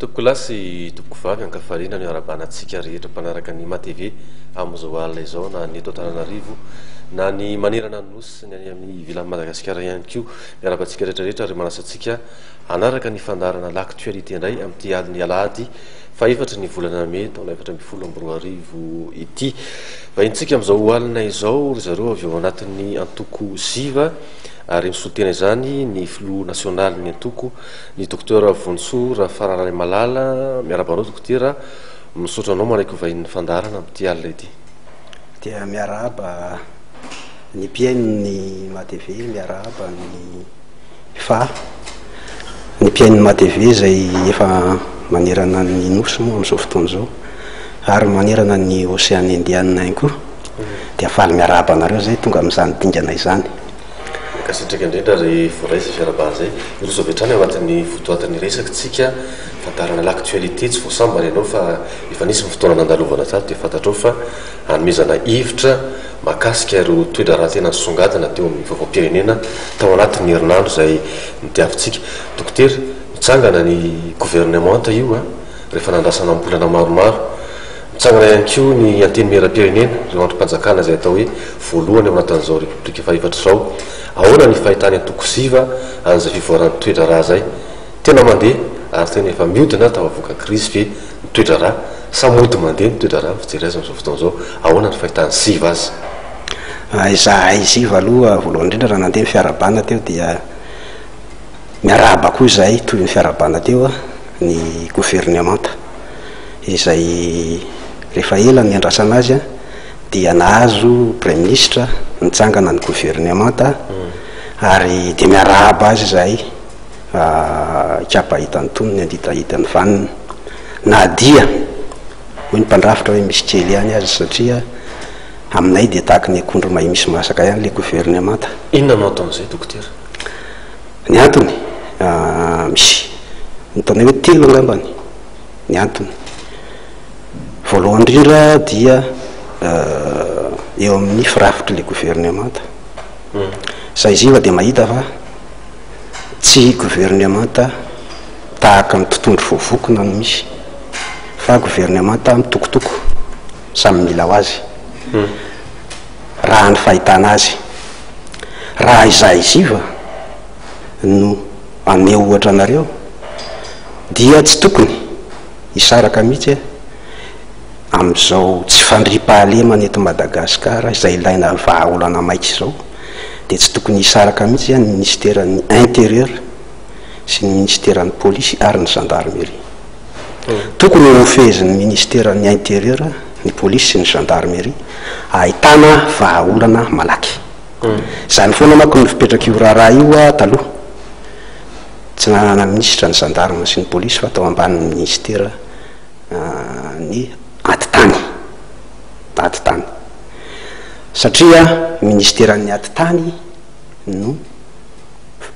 Tompokolahy sy tompokovavy, ankafaliana no iarahabana antsika rehetra mpanaraka ny MATV amin'izao alina izao na ny eto Antananarivo na ny manerana ny Nosy sy ny any amin'ny ivelan'i Madagasikara ihany koa. Miarahaba antsika rehetra rehetra ary manasa antsika hanaraka ny fandaharana L'actualité indray amin'ity alin'ny alahady fahefatry ny volana mey taona 2014 ity. Vahintsika amin'izao alina izao ry zareo avy ao anatin'ny antoko Ziva ary misolo tena izany ny filoha nasionalin'ny antoko ny Docteur Vonintsoa Rafaralamalala. Miarahaba anao Dokotera, misaotra anao manaiky ho vahinin'ny fandaharana amin'ity alina ity. Dia miarahaba ny mpihaino ny MATV, miarahaba ny fa ny mpihaino ny MATV izay efa manerana ny Nosy moa amin'izao fotoana izao ary manerana ny Oseana Indiana ihany koa. Dia faly miarahaba anareo izay tonga amin'izany dingana izany. Mankasitraka indrindra ry voaray izay fiarahabana izay. Hiroso avy hatrany ao anatin'ny votoatin'ny resaka tsika, fandaharana l'actualité, tsy vao sambany ianao fa efa nisy ny fotoana nandalovana tato dia fantatrao fa hanomezana hevitra mahakasika ireo toe-draharaha tena nisongadina teo amin'ny vaovaom-pirenena tao anatin'ny herinandro izay nodiavintsika. Dokotera, mitsangana ny governemanta io a, rehefa nandrasana am-bolana maromaro. Mitsangana ihany koa ny Antenimierampirenena, ireo andrim-panjakana izay atao hoe voalohany ao anatin'izao Repoblika fahefatra izao. Ahoana ny fahitan'ny antoko Ziva an'izay fivoaran'ny toe-draharaha izay? Tena mandeha ary tena efa mihodina tafavoaka krizy ve ny toe-draharaha sa mody mandeha ny toe-draharaha ny fijery azy amin'izao fotoana izao? Ahoana ny fahitan'ny Ziva azy? Izahay Ziva aloha voalohany indrindra raha nandeha ny fiarahabana teo dia miarahaba koa izahay toy ny fiarahabana teo ny governemanta izay rehefa ela niandrasana azy dia nahazo praiminisitra nitsangana ny governemanta ary dia miarahaba azy izahay hikapa hita ny tonony handita hita ny vaniny na dia hoy ny mpandrafitra hoe misy kely ihany aza satria aminay dia tahaky ny akondro mahay misy masaka ihany ilay governemanta. Inona no anton'izay dokotera? Ny antony? Misy ny ataonay hoe telo angambany ny antony. Voalohany indrindra dia eo amin'ny firafitr'ilay governemanta. Izahay ziva dia mahita fa tsy governemanta tahaka ny tontondro voavokona no misy fa governemanta mitokotoko, samy mila ho azy, raha ny fahitana azy. Raha izahay ziva no haneho ohatra anareo dia tsy tokony hisaraka mihitsy amin'izao tsy fandriampahalemana eto Madagasikara izay ilaina vahaolana maika izao dia tsy tokony hisaraka mihitsy ny minisiteran'ny intérieur sy ny minisiteran'ny polisy ary ny gendarmerie. Tokony ho fehezin'ny minisiteran'ny intérieur, ny polisy sy ny gendarmerie ahitana vahaolana malaky. Izany foana manko no fipetrak'io raharaha io taloha. Tsy nanana minisitra ny gendarme sy ny polisy fa tao ambanin'ny minisitera ny atitany. Atitany. Satria minisiteran'ny atitany no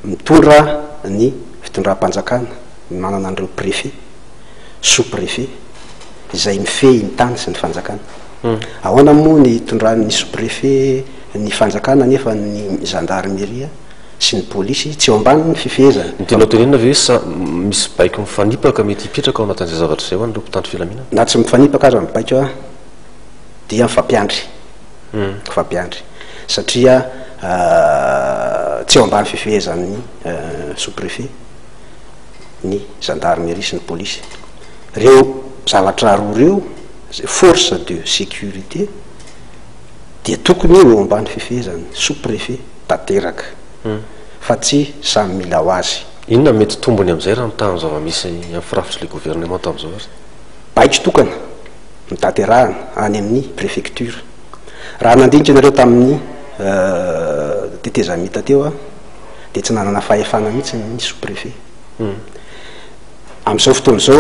mitondra ny fitondram-panjakana, manana an'ireo préfet, sous-préfet izay mifehy ny tany sy ny fanjakana. Ahoana moa ny hitondran'ny sous-préfet ny fanjakana nefa ny gendarmerie sy ny polisy tsy eo ambanin'ny fifehezana? Ny tianao tenenina ve hoe sa misy baiko mifanipaka mety hipetraka ao anatin'izay zavatra izay ho an'ireo mpitandro filaminana? Na tsy mifanipaka aza ny baiko dia mifampiandry, mifampiandry satria tsy eo ambany fifehezan'ny sous-préfet ny gendarmerie sy ny polisy. Ireo zavatra roa ireo, izay force de sécurité, dia tokony ho eo ambany fifehezan'ny sous-préfet tanteraka fa tsy samy mila ho azy. Inona no mety tombony amin'izay raha mitaha ny zava-misy amin'ny firafitr'ilay governemanta amin'izao ary? Baiko tokana no tanterahana any amin'ny préfecture. Raha nandinika ianareo tamin'ny tetezamita teo aho dia tsy nanana fahefana mihitsy ny sous-préfet. Amin'izao fotoana izao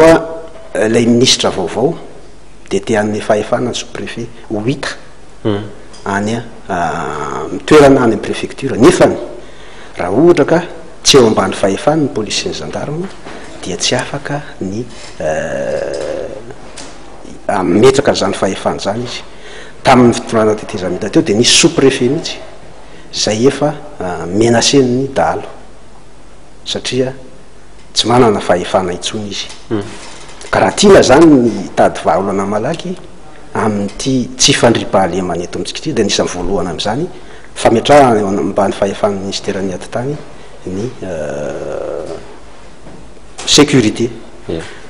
ilay minisitra vaovao dia te hanome fahefana ny sous-préfet ho hita any amin'ny toerana any amin'ny préfecture. Nefany raha ohatra ka tsy eo ambany fahefany ny polisy sy ny gendarme dia tsy afaka ny hametraka an'izany fahefana izany izy. Tamin'ny fitondrana tetezamita teo dia nisy sous-préfet mihitsy izay efa menacer-n'ny dahalo satria tsy manana fahefana intsony izy. Ka raha tiana izany ny hitady vahaolana malaky amin'ity tsy fandriampahalemana eto amintsika ity dia anisan'ny voalohany amin'izany fametrahana eo ambany fahefan'ny minisiteran'ny atitany ny sécurité,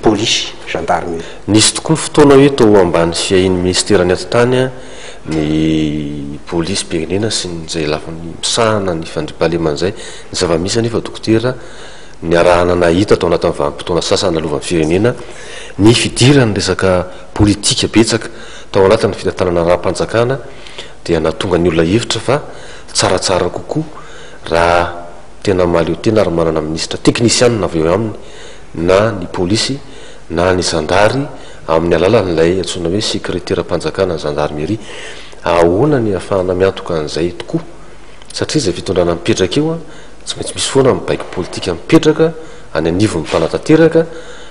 polisy, gendarmerie. Nisy tokoa ny fotoana hoe tao ambany fiahian'ny minisiteran'ny atitany ny polisim-pirenena sy ny izay lafiny misahana ny fandriampahalemana izay. Ny zava-misy anefa dokotera, niarahana nahita tao anatin'ny vanim-potoana sasany lalovan'ny firenena ny fidiran'ny resaka politika betsaka tao anatin'ny fitantanana raharaham-panjakana dia nahatonga ny olona hihevitra fa tsaratsara kokoa raha tena mahaleo tena ary manana minisitra teknisianina avy eo aminy na ny polisy na ny zandary amin'ny alalan'ilay antsoina hoe sekreteram-panjakana ny zandarmeria. Ahoana ny ahafahana miantoka an'izay tokoa satria izay fitondrana mipetraka eo Tsy maintsy misy foana ny baiko politika mipetraka any anivon'ny mpanatanteraka,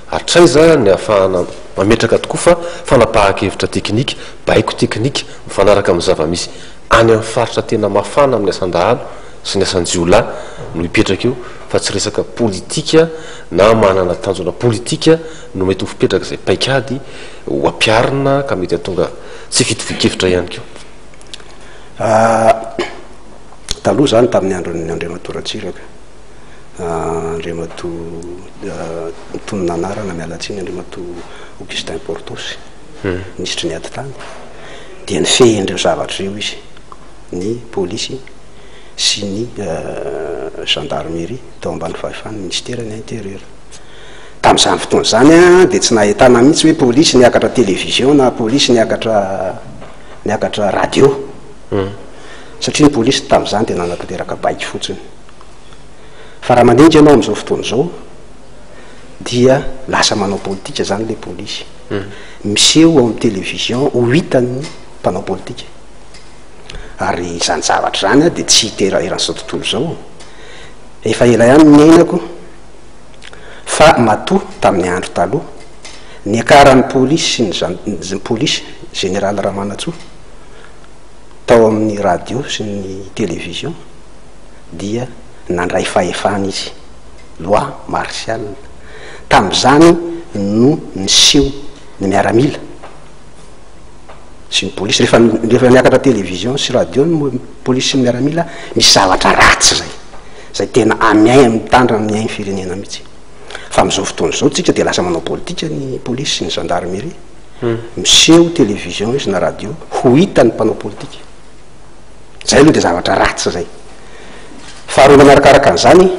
hatraiza ny ahafahana mametraka tokoa fa fanapahan-kevitra teknika, baiko teknika mifanaraka amin'ny zava-misy any amin'ny faritra tena mafana amin'ny asan-dahalo sy ny asan-jiolahy no hipetraka eo fa tsy resaka politika na manana tanjona politika no mety ho fipetraka izay paikady ho ampiharina ka mety hahatonga tsy fitovian-kevitra ihany koa. Taloha izany tamin'ny andron'ny Andriamatoa Ratsiraka, Andriamatoa mitonona anarana, miala tsiny, Andriamatoa Augustin Portos, minisitry ny ady tany, dia nifehy an'ireo zavatra ireo izy, ny polisy sy ny gendarmerie tao ambany fahefan'ny minisiteran'ny intérieur. Tamin'izany fotoana izany dia tsy nahitana mihitsy hoe polisy niakatra télévision na polisy niakatra niakatra radio. Satria ny polisy tamin'izany dia nanatanteraka baiko fotsiny. Fa raha mandinika ianao amin'izao fotoana izao dia lasa manao politika izany ilay polisy. Miseho ao amin'ny télévision ho hitan'ny mpanao politika. Ary izany zavatra izany dia tsy hita eran'izao tontolo izao. Efa ela ihany ny niainako fa matoa tamin'ny andro taloha niakaran'ny polisy sy ny polisy, Général Ramanantsoa, tao amin'ny radio sy ny télévision dia nandray fahefana izy, loi martiale. Tamin'izany no niseho ny miaramila sy ny polisy. Rehefa rehefa niakatra télévision sy radio ny polisy sy ny miaramila, misy zavatra ratsy zay, zay tena amiay mitandrina amin'ny ain'ny firenena mihitsy. Fa amin'izao fotoana izao tsika dia lasa manao politika ny polisy sy ny gendarmerie. Miseho télévision izy na radio ho hitan'ny mpanao politika. Zay aloha dia zavatra ratsy zay. Faharoa manarakaraka an'izany,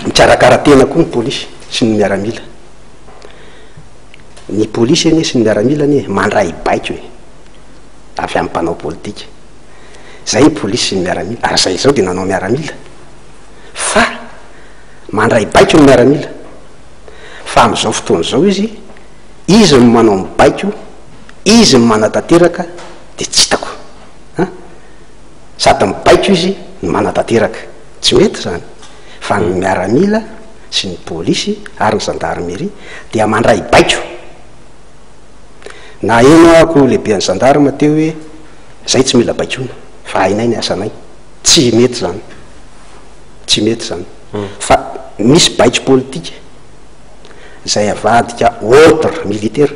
mikarakara tena koa ny polisy sy ny miaramila. Ny polisy anie sy ny miaramila anie mandray baiko e, avy amin'ny mpanao politika. Zay ny polisy sy ny miaramila, ary zay izao dia nanao miaramila. Fa mandray baiko ny miaramila. Fa amin'izao fotoana izao izy Izy no manao ny baiko, izy no manatanteraka dia tsy hitako an! Sady mibaiko izy no manatanteraka. Tsy mety izany. Fa ny miaramila sy ny polisy ary ny gendarmerie dia mandray baiko. Naheno aho ko lehiben'ny gendarme teo hoe zay tsy mila baikoina fa hainay ny asanay. Tsy mety izany. Tsy mety izany. Fa misy baiko politika. Izay avadika ordre militaire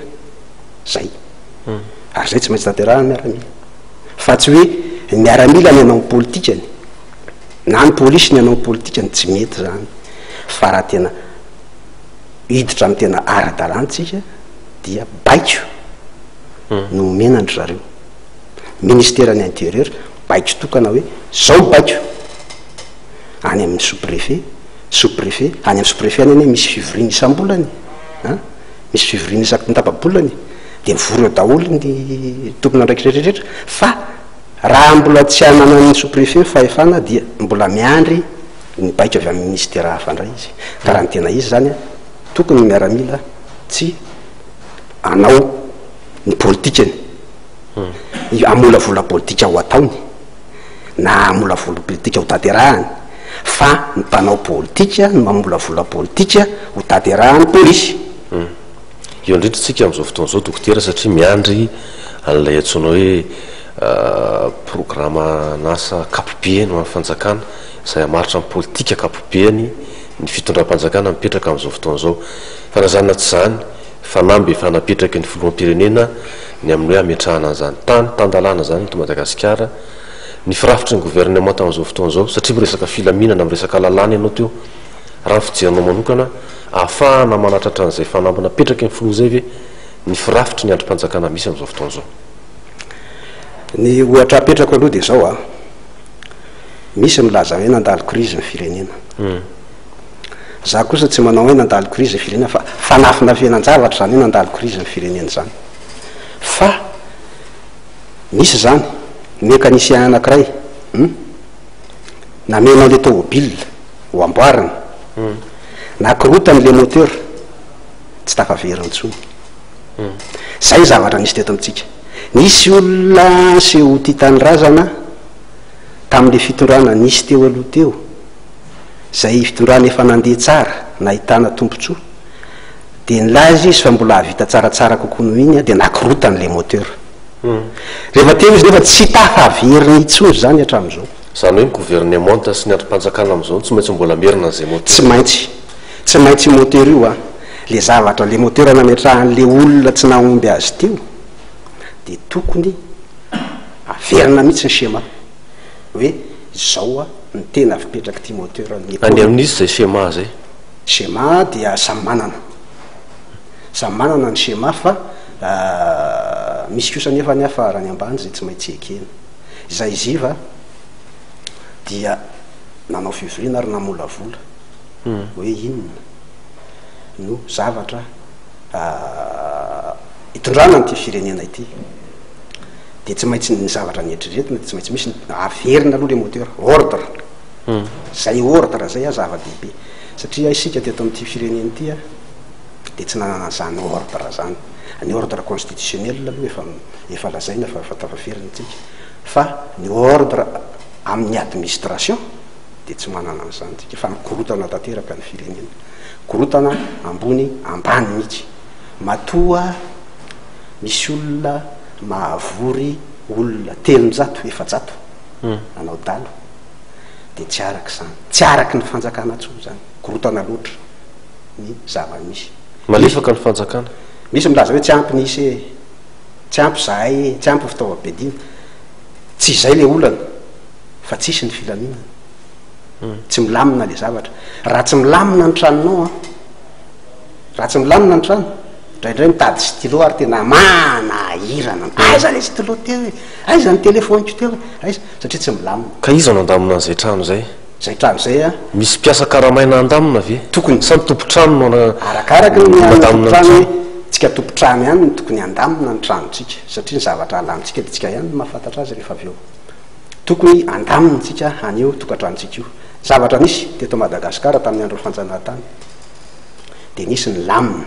zay. Ary zay tsy maintsy tanterahan'ny miaramila. Fa tsy hoe ny miaramila ny hanao ny politikany, na ny polisy ny hanao ny politikany, tsy mety zany. Fa raha tena hiditra amin'ny tena ara-dalàna tsika dia baiko no omena an-dry zareo. Ministeran'ny intérieur, baiko tokana hoe zao baiko any amin'ny sous-préfet, Sous préfet, any amin'ny sous préfet any anie misy fivoriana isam-bolana e, an, misy fivoriana isaky ny tapa-bolana e, dia mivory eo daholo ny tompon'andraikitra rehetra rehetra, fa raha mbola tsy ananan'ny sous préfet ny fahefana dia mbola miandry ny baiko avy amin'ny ministera hafa indray izy, ka raha ny tena izy izany an, tokony ny miaramila tsy hanao ny politikany, hamolavola politika ho ataony. na hamolavola politika ho tanterahany fa ny mpanao politika no mamolavola politika ho tanterahan'ny polisy. Eo indrindra isika amin'izao fotoana izao Dokotera satria miandry an'ilay antsoina hoe programan'asa ankapobeny ho an'ny fanjakana izay hamaritra ny politika ankapobeny ny fitondram-panjakana mipetraka amin'izao fotoana izao. Fa na izany na tsy izany. fanamby efa napetraky ny filoham-pirenena ny amin'ny hoe hametrahana an'izany tany tan-dalàna izany eto Madagasikara, ny firafitry ny governemanta amin'izao fotoana izao, satria miresaka filaminana, miresaka lalàna ianao teo, raha ny fijerinao manokana, ahafahana manatratra an'izay fanamby napetraky ny filoha izay ve ny firafitry ny andrim-panjakana misy amin'izao fotoana izao? Ny ohatra apetrako aloha dia izao an, misy milaza hoe nandalo crise ny firenena. Za kosa tsy manao hoe nandalo crise ny firenena fa fanafinafenan-javatra izany hoe nandalo crise ny firenena izany. Fa misy izany mécanicien anankiray hum namena le tômôbile ho amboarina, nakorotany le moteur, tsy tafaverina intsony. Zay ny zavatra nisy teto amintsika. Nisy olona niseho tia tanindrazana tamin'le fitondrana nisy teo aloha teo. izay fitondrana efa nandeha tsara, nahitana tombontsoa, dia nilaza izy fa mbola hahavita tsaratsara kokoa noho iny dia nakorotany ilay moteur. Rehefa teo izy nefa tsy tafaverina intsony izany hatramin'izao. Izany hoe ny governemanta sy ny andrim-panjakana amin'izao tsy maintsy mbola merina an'izay moteur. Tsy maintsy. Tsy maintsy io moteur io an. Ilay zavatra, ilay moteur nametrahan'ilay olona tsy nahomby azy teo dia tokony averina mihitsy ny schéma hoe izao an. ny tena fipetrak'ity moteur ny Any amin'iza izay schéma izay? Schéma dia samy manana. Samy manana ny schéma fa misy kosa anefa ny hafa raha ny ambany izay tsy maintsy ekena. Izay ziva dia nanao fivoriana ary namolavola hoe inona no zavatra hitondrana an'ity firenena ity. Dia tsy maintsy ny zavatra nieritreretina dia tsy maintsy misy ny averina aloha le moteur, ordre. Zay ordre zay a zava-dehibe satria isika teto amin'ity firenena ity a dia tsy nanana an'izany ordre zany. Ny ordre constitutionnel aloha efa efa lazaina fa efa tafaverina tsika fa ny ordre amin'ny administration dia tsy manana an'izany tsika fa mikorotana tanteraka ny firenena. Korotana ambony ambany mihitsy. Matoa misy olona mahavory olona 300, 400 hanao dalo dia tsy araka izany, tsy araky ny fanjakana intsony izany, korotana loatra ny zava-misy. Malefaka ny fanjakana. Misy milaza hoe tsy ampy ny isa e, tsy ampy izahay e, tsy ampy ny fitaovam-piadiana. Tsy izay ilay olana fa tsisy ny filaminana. Tsy milamina ilay zavatra. Raha tsy milamina ny tranonao an, raha tsy milamina ny trano, Indraindray mitady stylo ary tena manahirana. Aiza ilay stylo teo e? Aiza ny telephone-ko teo e? Aiza? Satria tsy milamina. Ka iza no handamina an'izay trano izay? Izay trano izay an. Misy mpiasa karamaina handamina ve? Tokony. Sa ny tompon-trano no Arakaraky ny an'ny mandamina ny tompon-trano hoe trano? tsika tompon-trano ihany no tokony handamina ny tranontsika satria ny zavatra alamintsika dia tsika ihany no mahafantatra azy rehefa avy eo. Tokony handamina tsika an'io tokantranontsika io. Zavatra nisy teto Madagasikara tamin'ny andron'ny fanjanahantany. dia nisy ny lamina,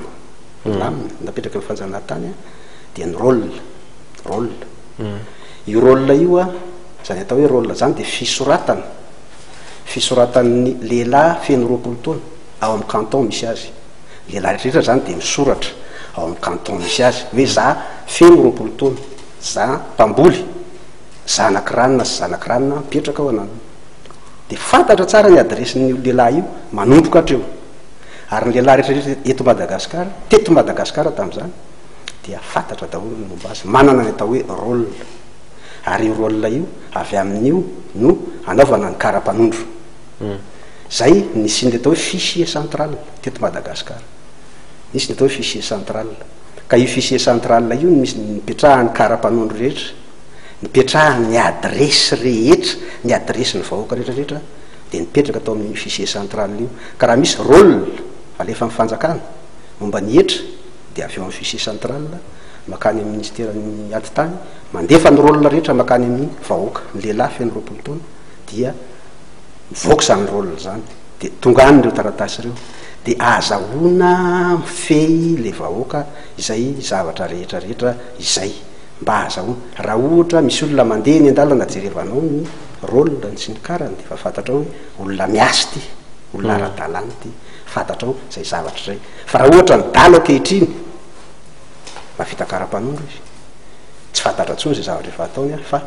ny lamina napetraky ny fanjanahantany dia ny rôle, rôle. Io rôle io a, izany atao hoe rôle izany dia fisoratana, fisoratan'ny lehilahy feno 20 taona ao amin'ny canton misy azy. Ny lehilahy rehetra izany dia misoratra ao amin'ny canton misy azy hoe za feno 20 taona, za mpamboly, zanak'i ranona sy zanak'i ranona mipetraka ao ananona. Dia fantatra tsara ny adiresin'io lehilahy io manomboka hatreo. Ary ny lehilahy rehetra rehetra eto Madagasikara, teto Madagasikara tamin'izany, dia fantatra daholo ny momba azy, manana ny atao hoe rôle. Ary io rôle io, avy amin'io no anaovana ny kara-panondro. Izay nisian'ny atao hoe fichier central teto Madagasikara. Nisy ny atao hoe fichier central. Ka io fichier central io no misy nipetrahan'ny kara-panondro rehetra, nipetrahan'ny adiresy rehetra, ny adiresin'ny vahoaka rehetra rehetra. dia nipetraka tao amin'io fichier central io. Ka raha misy rôle alefan'ny fanjakana momba ny hetra dia avy eo amin'ny fichier central makany amin'ny ministeran'ny atitany, mandefa ny rôle rehetra makany amin'ny vahoaka, ny lehilahy feno 20 taona dia mivoaka izany rôle izany dia tonga any ireo taratasy ireo dia ahazahoana mifehy ilay vahoaka izay zavatra rehetra rehetra izay. Mba ahazahoana. Raha ohatra misy olona mandeha eny an-dalana jerevanao ny rôle-ny sy ny karany dia efa fantatrao hoe olona miasa ity, olona ara-dalàna ity. Fantatrao izay zavatra izay. Fa raha ohatra ny dalo ankehitriny, mahavita kara-panondro izy, tsy fantatra intsony izay zavatra efa ataony fa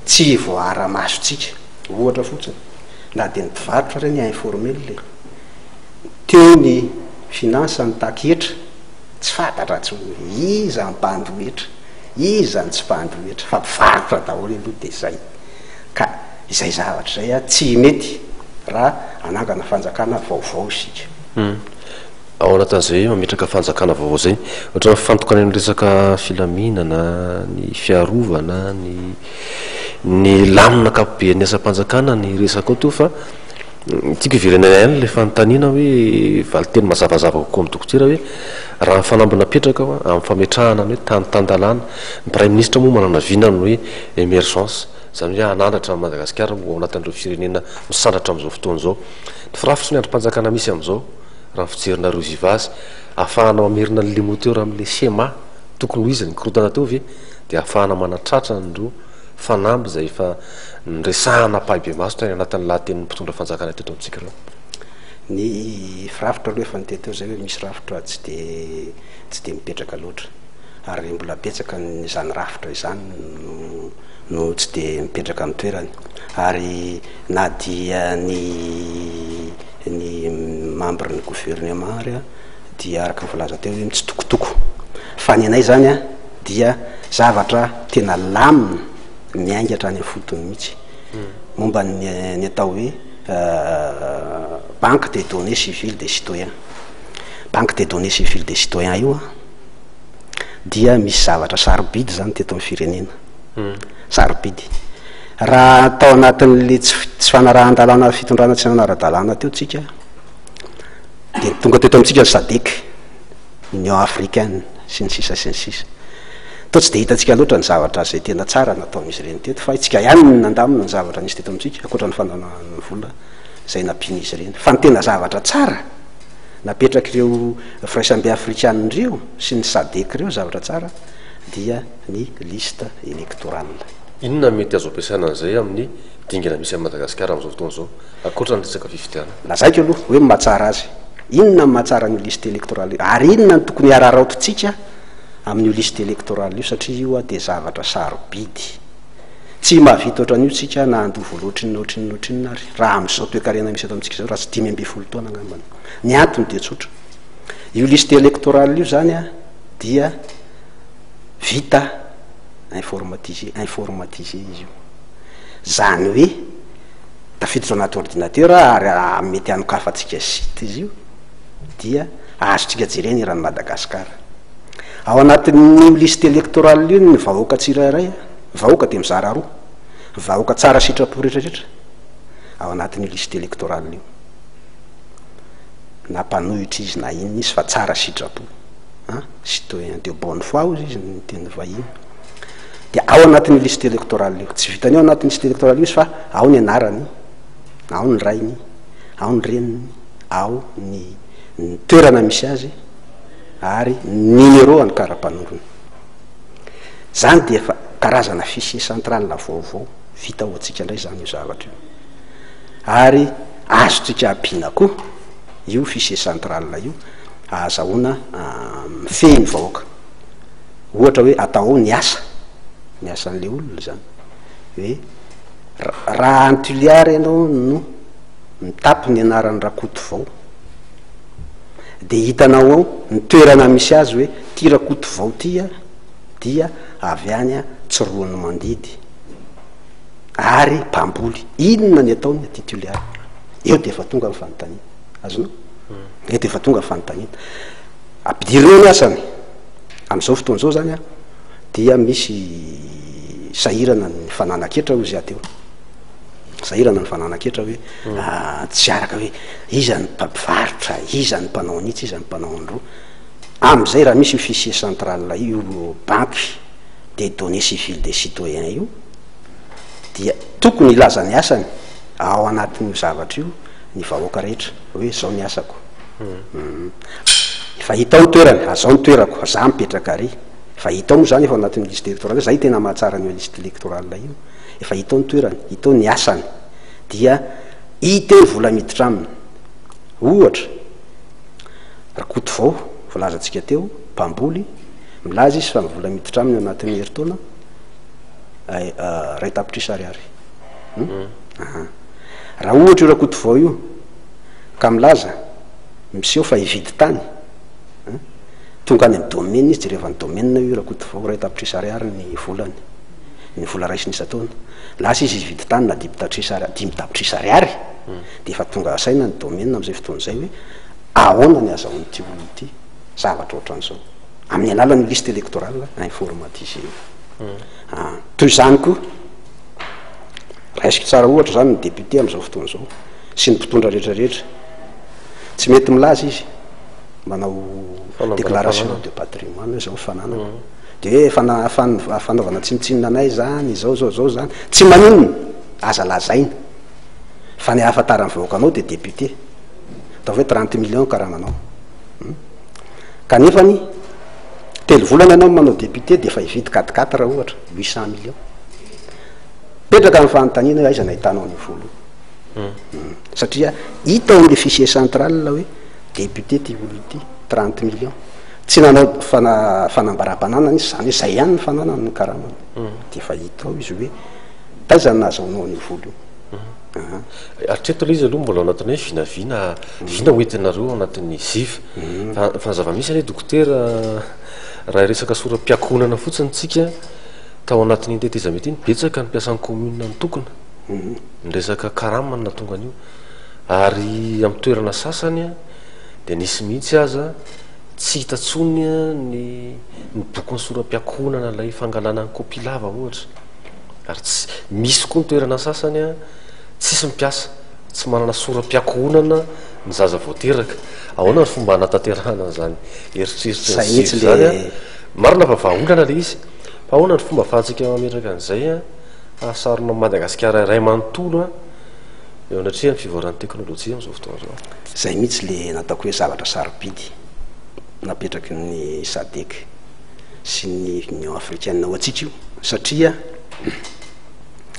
tsy voaara-masontsika. Ohatra fotsiny, na dia ny mpivarotra ary anie informel e. Teo ny finance nitaky hetra, tsy. fantatra intsony hoe iza ny mpandoa hetra, iza ny tsy mpandoa hetra fa mpivarotra daholo aloha dia izay. Ka izay zavatra izay tsy mety raha hanangana fanjakana vaovao isika. Ao anatin'izay hoe mametraka fanjakana vaovao izay, ohatra mifantoka any amin'ny resaka filaminana, ny fiarovana, ny ny lamina ankapoben'ny asam-panjakana ny resaka ao toa fa tiako hiverenana ihany ilay fanontaniana hoe valinteny mazavazava kokoa amin'ny dokotera hoe raha ny fanamby napetraka ao amin'ny fametrahana ny hoe tany tan-dalàna, ny praiminisitra moa manana vina ny hoe émergence, izany hoe hanandratra an'i Madagasikara ho ao anatin'ireo firenena misandratra amin'izao fotoana izao. Ny firafitry ny andrim-panjakana misy amin'izao, raha ny fijerinareo Ziva azy, ahafahana mamerina an'ilay moteur amin'ilay schéma tokony ho izy nikorontana teo ve dia ahafahana manatratra an'ireo fanamby izay efa niresahana ampahibemaso tany anatin'ny lahatenin'ny mpitondra fanjakana teto amintsika ireo? Ny firafitra aloha efa niteny teo izay hoe misy rafitra tsy dia tsy dia mipetraka loatra ary mbola betsaka ny izany rafitra izany no no tsy dia mipetraka amin'ny toerany ary na dia ny ny membre ny gouvernement ary dia araka ny voalaza teo hoe mitsitokotoko fa ny anay zany dia zavatra tena lamina miainga hatrany amin'ny fotony mihitsy momba ny ny atao hoe banque des données civiles des citoyens. Banque des données civiles des citoyens io dia misy zavatra sarobidy zany teto amin'ny firenena. Sarobidy. Raha tao anatin'le tsy tsy fanarahan-dalàna fitondrana tsy nanara-dalàna teo tsika dia tonga teto amintsika ny SADC, Union africaine sy ny sisa sy ny sisa. Toa tsy dia hitantsika loatra ny zavatra izay tena tsara nataon'izy ireny teto fa isika ihany no nandamina ny zavatra nisy teto amintsika ankoatra ny fandanana ny vola izay nampian'izy ireny. Fa ny tena zavatra tsara napetrak'ireo firaisambe afrikanina ireo sy ny SADC ireo zavatra tsara dia ny liste électorale. Inona no mety azo ampiasaina an'izay amin'ny dingana misy an'i Madagasikara amin'izao fotoana izao, ankoatra ny resaka fifidianana? Lazaiko aloha hoe ny mahatsara azy. Inona no mahatsara an'io liste électorale io? Ary inona no tokony hararaotintsika amin'io liste électorale io satria io dia zavatra sarobidy. Tsy mahavita ohatran'io tsika na handoa vola ohatrinona ohatrinona ohatrinona ary raha amin'izao toekarena misy eto amintsika izao, raha tsy 15 taona angambany. Ny antony dia tsotra. Io liste électorale io izany dia vita informatisé, informatisé izy io. Izany hoe tafiditra ao anaty ordinateur ary mety hanokafantsika site izy io dia azontsika jerena eran'i Madagasikara. Ao anatin'io liste électorale io ny vahoaka tsirairay, ny vahoaka dia mizara roa, ny vahoaka tsara sitrapo rehetrarehetra ao anatin'io liste électorale io. Na mpanohitra izy na inona izy fa tsara sitrapo. An, citoyen de bonne foi hozy izy ny teny vahiny. Dia ao anatin'io liste électorale io. Tsy vitan'ny ao anatin'ny liste électorale io izy fa ao ny anarany, ao ny rainy, ao ny reniny, ao ny ny toerana misy azy ary ny numéro an'ny kara-panondrony. Izany dia efa karazana fichier central vaovao vita ho antsika indray izany io zavatra io. Ary azontsika ampiana koa io fichier central io ahazahoana mifehy ny vahoaka. Ohatra hoe atao ao ny asa, ny asan'ilay olona izany. Hoe raha any Toliara ianao no mitapy ny anaran'i Rakotovao, dia hitanao ao ny toerana misy azy hoe ity Rakotovao ity dia avy any Tsiroanomandidy ary mpamboly. Inona ny ataony aty Toliara? Eo dia efa tonga ny fanontaniana. Azonao? Eto efa tonga ny fanontaniana. Ampidirina eo ny asany. Amin'izao fotoana izao izany an, dia misy sahirana ny fananan-ketra hozy aho teo. Sahirana ny fananan-ketra hoe tsy araka hoe iza ny mpivarotra, iza ny mpanao an'itsy, iza ny mpanao an'ireo. Amin'izay raha misy io fichier central io, banque des données civiles des citoyens io, dia tokony hilaza ny asany ao anatin'io zavatra io ny vahoaka rehetra hoe izao ny asako. Efa hita ao ny toerany, azao ny toerako, za mipetraka ary. Efa hita ao moa zany efa ao anatin'ny liste électorale, zay tena mahatsara an'io liste électorale io. Efa hita ao ny toerany, hita ao ny asany. Dia hita eo ny vola miditra aminy. Ohatra, Rakotovao, voalazantsika teo, mpamboly, milaza izy fa ny vola miditra aminy ao anatin'ny herintaona, iray tapitrisa ariary. Aha. Raha ohatra io Rakotovao io ka milaza, miseho fa hividy tany, an, Tonga any amin'ny domaine izy, jerevan'ny domaine io Rakotovao, 1 tapitrisa ariary ny volany, ny vola raisiny isan-taona. Lasa izy hividy tany na 5 tapitrisa ari-, 5 tapitrisa ariary, dia efa tonga saina ny domaine amin'izay fotoana izay hoe ahoana ny azahoan'ity olona ity zavatra ohatran'izao, amin'ny alalan'io liste électorale informatisée io. Ah, toy izany koa, raisiko tsara ohatra izany ny député amin'izao fotoana izao sy ny mpitondra rehetra rehetra, tsy mety milaza izy manao déclaration de patrimoine hoe zao ny fananako, de hoe fana-, fan-, fanaovana tsinontsinona anay zany, izao zao zao zany, tsy maninona, aza lazaina, fa ny ahafantaran'ny vahoaka anao de député, ataovy hoe 30 millions karamanao, hum, kanefany telo volana ianao manao député de efa hividy quatre quatre ohatra, 800 millions, mipetraka ny fanontaniana hoe aiza no ahitanao an'io vola io, hum, satria hita ao amin'le fichier central hoe député ty olona ity, 30 millions, tsy nanao fana-, fanambaram-pananana izy, zany hoe zay ihany ny fananany, ny karamany, de efa hita ao izy hoe taiza no nahazahoanao an'io vola io. Aha. Hatreto aloha izy aloha mbola ao anatin'ny hoe vinavina, vina hoentinareo ao anatin'ny ziva. Fa, fa ny zava-misy anie dokotera, raha hiresaka sora-piankohonana fotsiny tsika, tao anatin'iny tetezamita iny, betsaka ny mpiasan'ny commune nitokona. Ny resaka karama no nahatonga an'io. Ary amin'ny toerana sasany dia nisy mihitsy aza tsy hita intsony ny ny bokin'ny sora-piankohonana ilay fangalana ny kopia lava ohatra. Ary tsy, misy koa ny toerana sasany tsisy mpiasa, tsy manana sora-piankohonana ny zaza vao teraka. Ahoana ny fomba hanatanterahana an'izany eritreritra Zay mihitsy izany? le Marina fa vahaolana ilay izy, fa ahoana ny fomba ahafahantsika mametraka an'izay hahasarona an'i Madagasikara iray manontolo eo anatrehan'ny fivoaran'ny teknolojia amin'izao fotoana izao? Zay mihitsy le nataoko hoe zavatra sarobidy napetraky ny SADC sy ny Union africaine ho antsika io, satria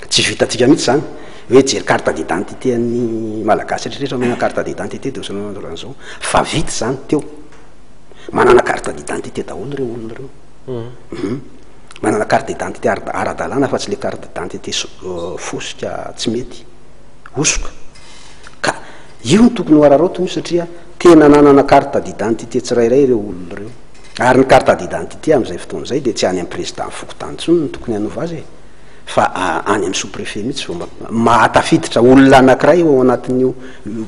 tsy vitantsika mihitsy zany hoe hijery carte d'identité an'ny Malagasy rehetra rehetra omena carte d'identité de ohatran'izao, fa vita zany teo, manana carte d'identité daholo ireo olona ireo, hum, manana carte d'identité ara-dalàna fa tsy le carte d'identité fosika tsy mety, hosoka, ka io no tokony ho araraotina io satria tena nanana carte d'identité tsirairay ireo olona ireo, ary ny carte d'identité amin'izay fotoana izay dia tsy any amin'ny président fokontany intsony no tokony hanova azy e, fa any amin'ny sous-préfet mihitsy vao mahatafiditra olona anankiray ao anatin'io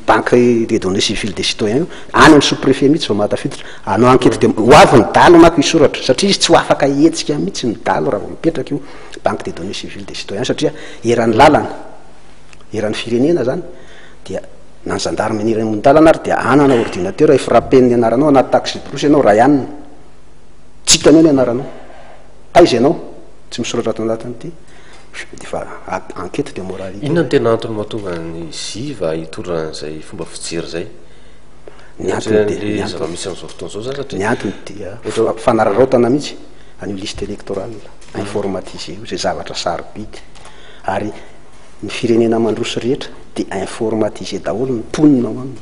banque des données civiles des citoyens io, any amin'ny sous-préfet mihitsy vao mahatafiditra, hanao enquête de ho avy ny dalo manko hisoratra, satria izy tsy ho afaka hihetsika mihitsy ny dalo raha vao mipetraka io banque des données civiles des citoyens, satria eran'ny lalana, eran'ny firenena zany dia na ny gendarme ny eran'ny dalana ary dia hanana ordinateur hi-frapper-ny anaranao anaty taxi brousse ianao ray anina, tsy hitany eo ny anaranao, taiza ianao, tsy misoratra ato anatin'ity, de efa enquête de moralité. Inona no tena antony mahatonga ny ziva hitondra an'izay fomba fijery izay? Ny antony dia, ny antony, zava-misy amin'izao fotoana izao zany satria ny antony dia fanararaotana mihitsy an'io liste électorale informatisée io, izay zavatra sarobidy, ary ny firenena mandroso rehetra dia informatisé daholo ny mponina ao aminy,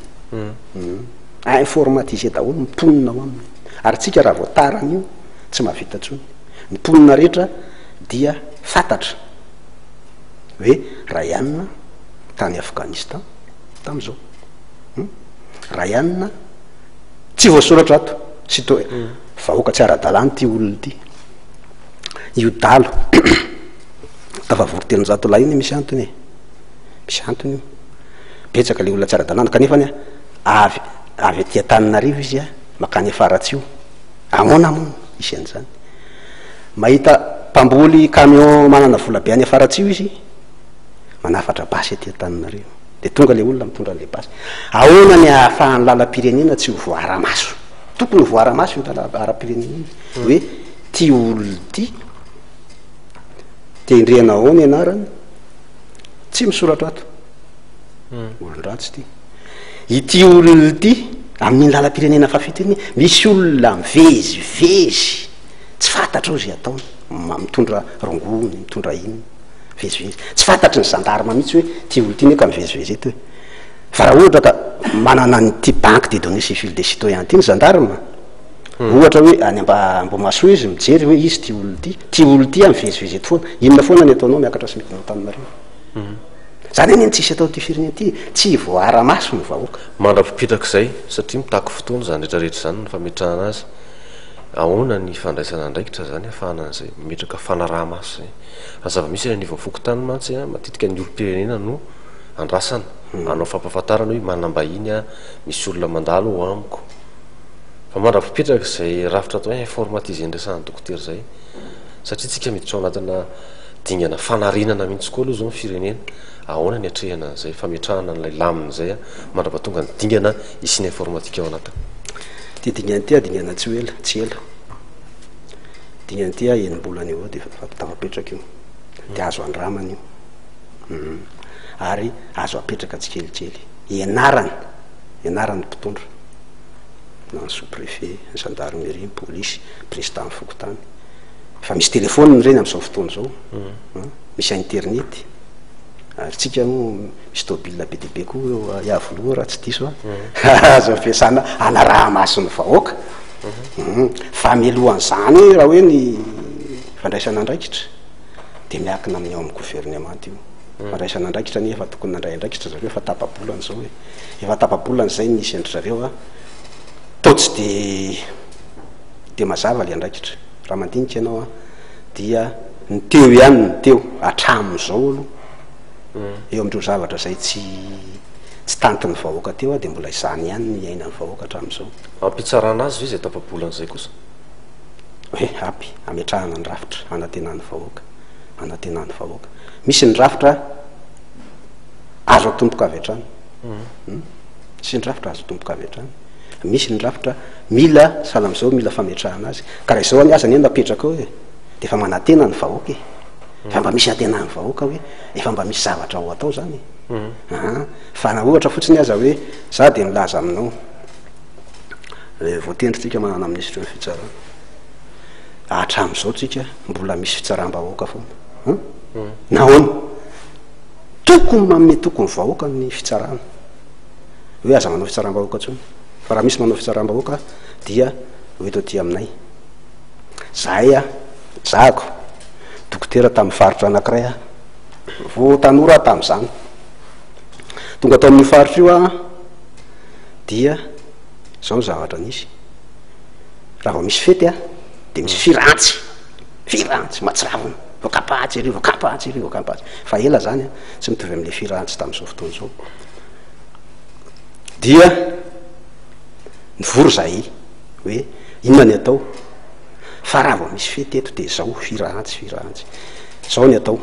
informatisé daholo ny mponina ao aminy, ary tsika raha vao tara an'io tsy mahavita intsony, ny mponina rehetra dia fantatra hoe Ryan tany Afghanistan tamin'izao, Ryan tsy voasoratra ato, tsy to-, vahoaka tsy ara-dalàna ity olona ity, io dalo tafavory 300 lahy io misy antony e, misy antony io, betsaka le olona tsy ara-dalàna kanefa anie avy avy aty Antananarivo izy a, makany Faratsiho, ahoana moa no hisy an'izany? Mahita mpamboly camion manana vola be any Faratsiho izy, manafatra basy aty Antananarivo, de tonga le olona mitondra an'le basy. Ahoana ny ahafahan'ny lalam-pirenena tsy ho voara-maso? Tokony ho voara-maso io lalam-pirenena io, hoe ty olona ity, tendrena ao ny anarany, tsy misoratra ato, olon-dratsy ity. Ity olona ity, amin'iny lalam-pirenena fahafito iny, misy olona mivezivezy, tsy fantatra ao izay ataony, mitondra rongony, mitondra inona, mivezivezy. Tsy fantatry ny gendarme mihitsy hoe ity olona ity ne ka mivezivezy eto e. Fa raha ohatra ka manana an'ity banque des données civiles des citoyens ity ny gendarme, ohatra hoe any Ambohimahasoa izy mijery hoe izy ity olona ity, ity olona ity a mivezivezy eto foana, inona foana ny ataonao miakatra sy midina Antananarivo. Zany anie no tsisy atao ity firenena ity, tsy voaara-maso ny vahoaka. Mandra-pipetraka izay, satria mitaky fotoana izany rehetra rehetra izany ny fametrahana azy. Ahoana ny fandraisana andraikitra izany ahafahana an'izay mametraka fanaraha-maso izay? Raha zava-misy eny anivon'ny fokontany mantsy, matetika ny olom-pirenena no andrasana hanao fampahafantarana hoe manam-bahiny aho, misy olona mandalo ao amiko. Fa mandra-pipetraka izay rafitra atao hoe informatisé niresahan'ny dokotera izay, satria tsika miditra ao anatina dingana fanarenana mihitsy koa aloha izao ny firenena, ahoana ny atrehana an'izay fametrahana an'ilay lamina izay mandra-pahatonga ny dingana hisian'ny informatique ao anatiny? Ity dingana ity dingana tsy ho ela, tsy ela. Dingana ity enim-bolana eo eo dia efa tafapetraka io. Dia azo andramana io. Ary azo apetraka tsikelikely. Ianarana, ianaran'ny mpitondra, na ny sous-préfet, ny gendarmerie, ny polisy, président ny fokontany. Efa misy téléphone ireny amin'izao fotoana izao. Misy internet. Ary tsika moa misy tôbila be dia be koa eo Iavoloha raha tsy diso aho. Azo ampiasana hanaraha-maso ny vahoaka. Fa mialohan'izany raha hoe ny fandraisana andraikitra dia miankina amin'ny ao amin'ny governemanta io. Fandraisana andraikitra anie efa tokony nandray andraikitra zareo efa tapa-bolana izao e. Efa tapa-bolana izay ny nisy an-dry zareo a. Toa tsy dia dia mazava ilay andraikitra. Raha mandinika ianao a dia ny teo ihany ny teo hatramin'izao aloha. Eo amin'ireo zavatra izay tsy tsy tantin'ny vahoaka teo dia mbola izany ihany no iainan'ny vahoaka hatramin'izao. Ampitsarana azy ve izay tapa-bolana izay kosa? Hoe ampy hametrahana ny rafitra hanantenan'ny vahoaka, hanantenan'ny vahoaka. Misy ny rafitra azo atomboka avy hatrany. Misy ny rafitra azo atomboka avy hatrany. Misy ny rafitra mila, sahala amin'izao, mila fametrahana azy. Ka raha izao anie aza anie no apetraka eo e, dia efa manantena ny vahoaka e. Efa mba misy antenan'ny vahoaka hoe efa mba misy zavatra ho atao izany e. Aa, fa na ohatra fotsiny aza hoe za dia milaza aminao, voatendry tsika manana minisitry ny fitsarana, hatramin'izao tsika mbola misy fitsaram-bahoaka foana. An? Nahoana? Tokony manome toky ny vahoaka ny fitsarana. Hoe aza manao fitsaram-bahoaka intsony. Fa raha misy manao fitsaram-bahoaka dia ho eto aty aminay. Zahay a, zahako, dokotera tamin'ny faritra anankiray aho. Vao tanora aho tamin'izany. Tonga tao amin'io faritra io aho dia izao ny zavatra nisy. Raha vao misy fety a, dia misy firantsy, firantsy mahatsiravina, voakapa atsy ery, voakapa atsy ery, voakapa atsy. Fa ela izany a, tsy mitovy amin'ilay firantsy tamin'izao fotoana izao. Dia nivory izahay hoe inona ny atao fa raha vao misy fety eto dia izao firantsy, firantsy. Izao ny atao,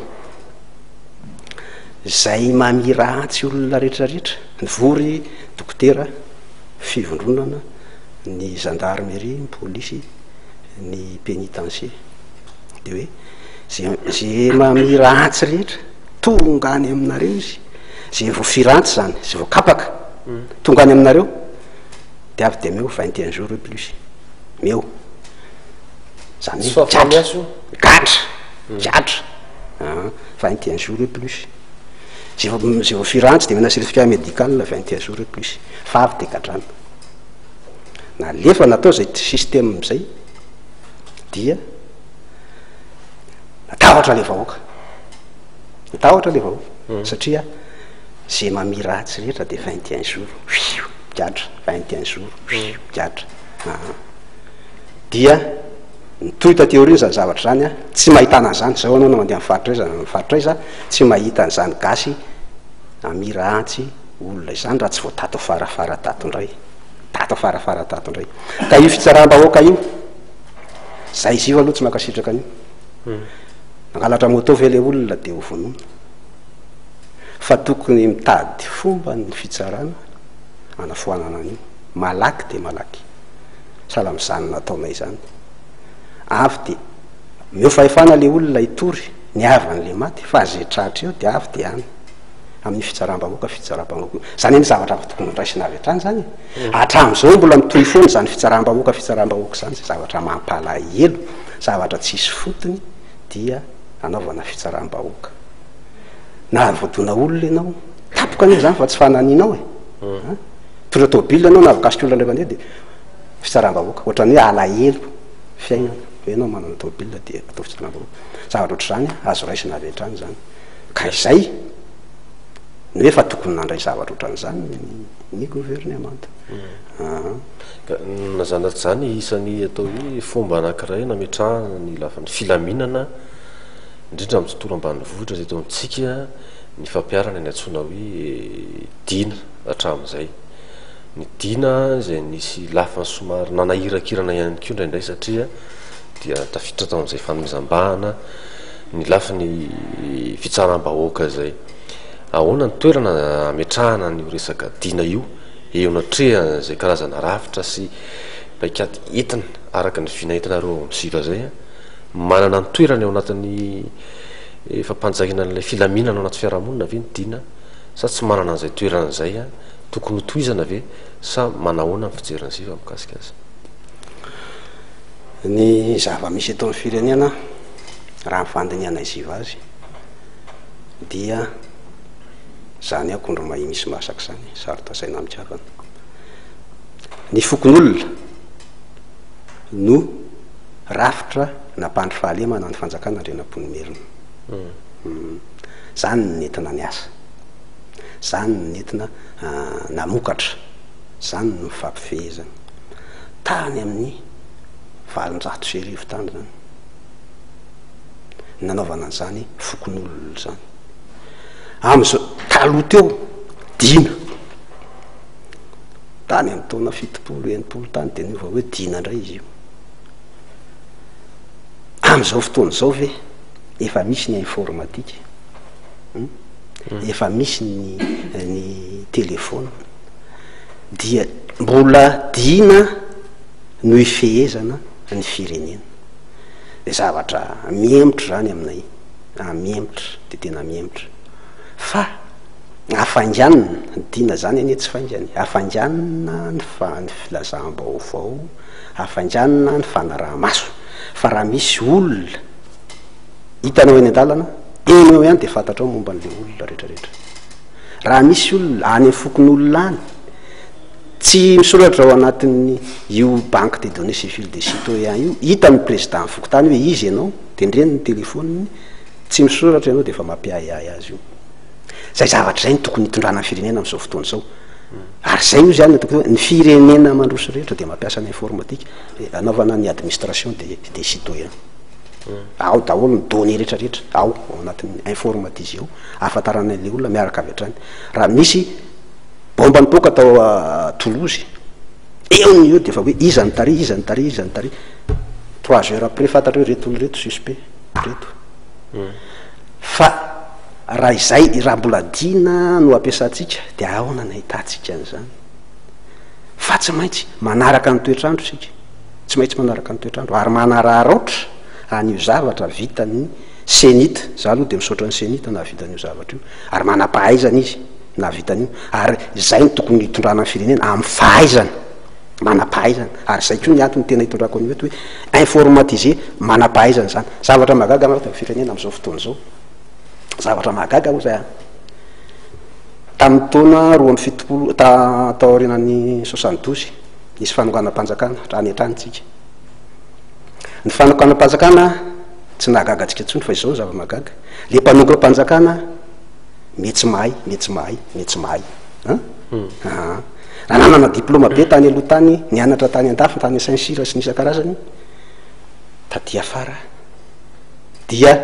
izay mamiratsy olona rehetra rehetra, nivory dokotera, fivondronana, ny gendarmerie, ny polisy, ny pénitencier, de hoe ze ze mamiratsy rehetra tonga any aminareo izy, ze voafirantsy zany, ze voakapaka tonga any aminareo de avy de omeo 21 jours et plus, omeo, zany hoe gadra, gadra, gadra, 21 jours et plus, ze vo ze voafirantsy de omena certificat médical 21 jours et plus, fa avy de gadrana. Nalefa natao izay système izay dia natahotra le vahoaka, natahotra le vahoaka satria ze mamia ratsy rehetra de 21 jours fiu migadra, 21 jours fiu migadra. Aa dia nitohy taty aoriana zany zavatra zany an, tsy mahitana an'izany, zao anao na mandeha amin'ny faritra aiza na amin'ny faritra aiza tsy mahita an'izany gasy mamia ratsy olona izany raha tsy vao tato afarafara tato indray. Tato afarafara tato indray. Ka io fitsaram-bahoaka io, zay izy io aloha tsy mankasitraka an'io. Nangalatra moto ve le olona dia ho vonoina. Fa tokony mitady fomba ny fitsarana anafoanana an'io. Malaky dia malaky. Sahala amin'izany nataonay izany. Avy dia omeo fahefana le olona hitory ny havan'le maty fa ze tratra eo dia avy dia any. Amin'ny fitsaram-bahoaka, fitsaram-bahoaka. Izany anie zavatra avy tokony horaisina avy hatrany izany e. Hatramin'izao mbola mitohy foana izany fitsaram-bahoaka, fitsaram-bahoaka izany, izay zavatra mampalahelo, zavatra tsisy fotony dia anaovana fitsaram-bahoaka. Na voadona olona ianao, tampoka anie izany fa tsy fananianao e. An? Mitondra tôbila ianao na voakasika olona indray mandeha dia fitsaram-bahoaka. Ohatran'ny hoe alahelo fiainana, hoe ianao manana tôbila dia atao fitsaram-bahoaka. Zavatra ohatr'izany azo raisina avy hatrany izany. Ka izay. Ny hoe fa tokony nandray zavatra ohatran'izany ny governemanta. Aa. Ka na izany na tsy izany, isan'ny atao hoe fomba anankiray nametrahana ny lafiny filaminana, indrindra amin'ny tontolo ambanivohitra teto amintsika, ny fampiharana ny antsoina hoe dina hatramin'izay. Ny dina izay nisy lafiny somary nanahirakirana ihany koa indraindray satria dia tafiditra tao amin'izay fanomezam-bahana ny lafiny fitsaram-bahoaka izay. Ahoana ny toerana ametrahana an'io resaka dina io eo anatrehan'izay karazana rafitra sy paikady entina araka ny vina entinareo ao amin'ny Ziva izay? Manana ny toerany ao anatin'ny fampanjakana an'ilay filaminana ao anaty fiarahamonina ve ny dina sa tsy manana an'izay toerana izay? Tokony hotohizana ve sa manahoana ny fijerin'ny Ziva mikasika azy? Ny zava-misy eto amin'ny firenena raha ny fandinihanay Ziva azy dia izany akondro mahia misy masaka izany, saro-tazaina amin-kavana. Ny fokonolona no rafitra nampandry fahalemana ny fanjakana Andrianampoinimerina. Izany no nentina niasa, izany no nentina namokatra, izany no nifampifehezana. Tany amin'ny 1800 tany izany nanaovana an'izany fokonolona izany. Amin'izao, taloha teo, dina. Tany amin'ny taona 70, 60 tany dia niova hoe dina indray izy io. Amin'izao fotoana izao ve efa misy ny informatique? Hum? Efa misy ny ny téléphone. Dia mbola dina no ifehezana ny firenena. Dia zavatra mihemotra izany aminay, ah mihemotra dia tena mihemotra. Fa hafainganina, ny dina izany anie tsy faingana e, hafainganina ny fa- ny filazam-baovao, Hafainganina ny fanaraha-maso fa raha misy olona hitanao eny an-dalana, eny eo ihany dia fantatrao momba an'ilay olona rehetrarehetra. Raha misy olona any amin'ny fokonolona any, tsy misoratra ao anatin'ny io banque des données civiles des citoyens io, hitan'ny président fokontany hoe izy ianao, tendreny ny telefoniny, tsy misoratra ianao dia efa mampiahiahy azy io. Izay zavatra izay no tokony hitondrana ny firenena amin'izao fotoana izao. Ary izay hozy ihany ataoko hoe ny firenena mandroso rehetra dia mampiasa ny informatique anaovana ny administration des des citoyens. Ao daholo ny données rehetra rehetra ao ao anatin'ny informatisé ao ahafantarana an'ilay olona miaraka avy hatrany. Raha misy bomba nipoaka tao Toulouse, eo no eo dia efa hoe iza no tary, iza no tary, iza no tary. Trois heures après fantatra hoe ireto olona ireto suspect, ireto. Fa raha izay, raha mbola dina no ampiasantsika dia ahoana no ahitantsika an'izany? Fa tsy maintsy manaraka ny toetr'andro isika, tsy maintsy manaraka ny toetr'andro ary manararaotra an'io zavatra vitan'ny Cenit, za aloha dia misaotra ny Cenit nahavita an'io zavatra io, ary manam-pahaizana izy nahavita an'io, ary izay no tokony hitondrana ny firenena amin'ny fahaizana. manam-pahaizana, ary izay koa ny antony tena itondrako an'io eto hoe informatiser, manam-pahaizana izany. Zavatra mahagaga manko eto amin'ny firenena amin'izao fotoana izao, zavatra mahagaga hoy izahay an, tamin'ny taona 72, ta- taorianan'ny 72, nisy fanonganam-panjakana hatrany hatrany tsika. Ny fanonganam-panjakana tsy nahagaga antsika intsony fa izao ny zava-mahagaga, le mpanongam-panjakana mety tsy mahay, mety tsy mahay, mety tsy mahay. An? Aa. Raha nanana diploma be tany aloha tany, nianatra tany andafy, tany Saint Cyr sy ny isan-karazany, taty afara dia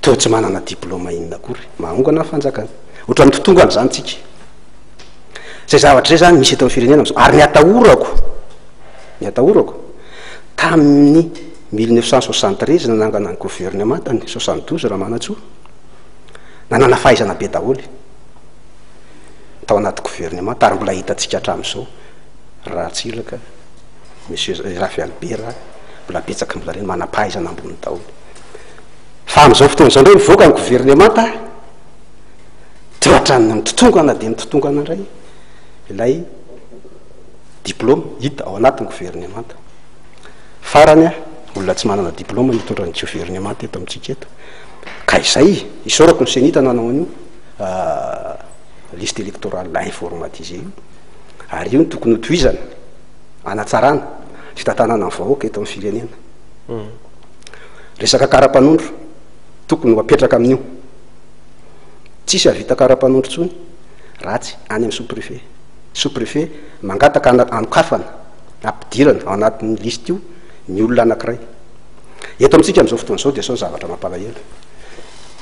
toa tsy manana diploma inona akory, mahongana ny fanjakana. Ohatran'ny totongana izany tsika. Izay zavatra izay izany misy eto amin'ny firenena amin'izao. Ary ny atahorako, ny atahorako, tamin'ny 1973 nanangana ny gouvernement, ny 72 Ramanantsoa, nanana fahaizana be daholo. tao anaty governemanta ary mbola hitantsika hatramin'izao Ratsiraka, Monsieur Zafy Albert, mbola betsaka mbola ireny manam-pahaizana ambony daholo. Fa amin'izao fotoana izao indray mivoaka ny governemanta dia ohatran'ny mitotongana dia mitotongana indray ilay diplôme hita ao anatin'ny governemanta. Farany, olona tsy manana diplôme no hitondra ny governemanta eto amintsika eto. Ka izay, isaorako ny CENIT nanao an'io. Liste électorale informatisée io, ary io no tokony ho tohizana, hanatsarana fitantanana ny vahoaka eto amin'ny firenena. Resaka kara-panondro, tokony ho apetraka amin'io. Tsisy hahavita kara-panondro intsony raha tsy any amin'ny sous-préfet. Sous-préfet mangataka anokafana, ampidirana ao anatin'ny liste io ny olona anankiray. Eto amintsika amin'izao fotoana izao dia izao ny zavatra mampalahelo.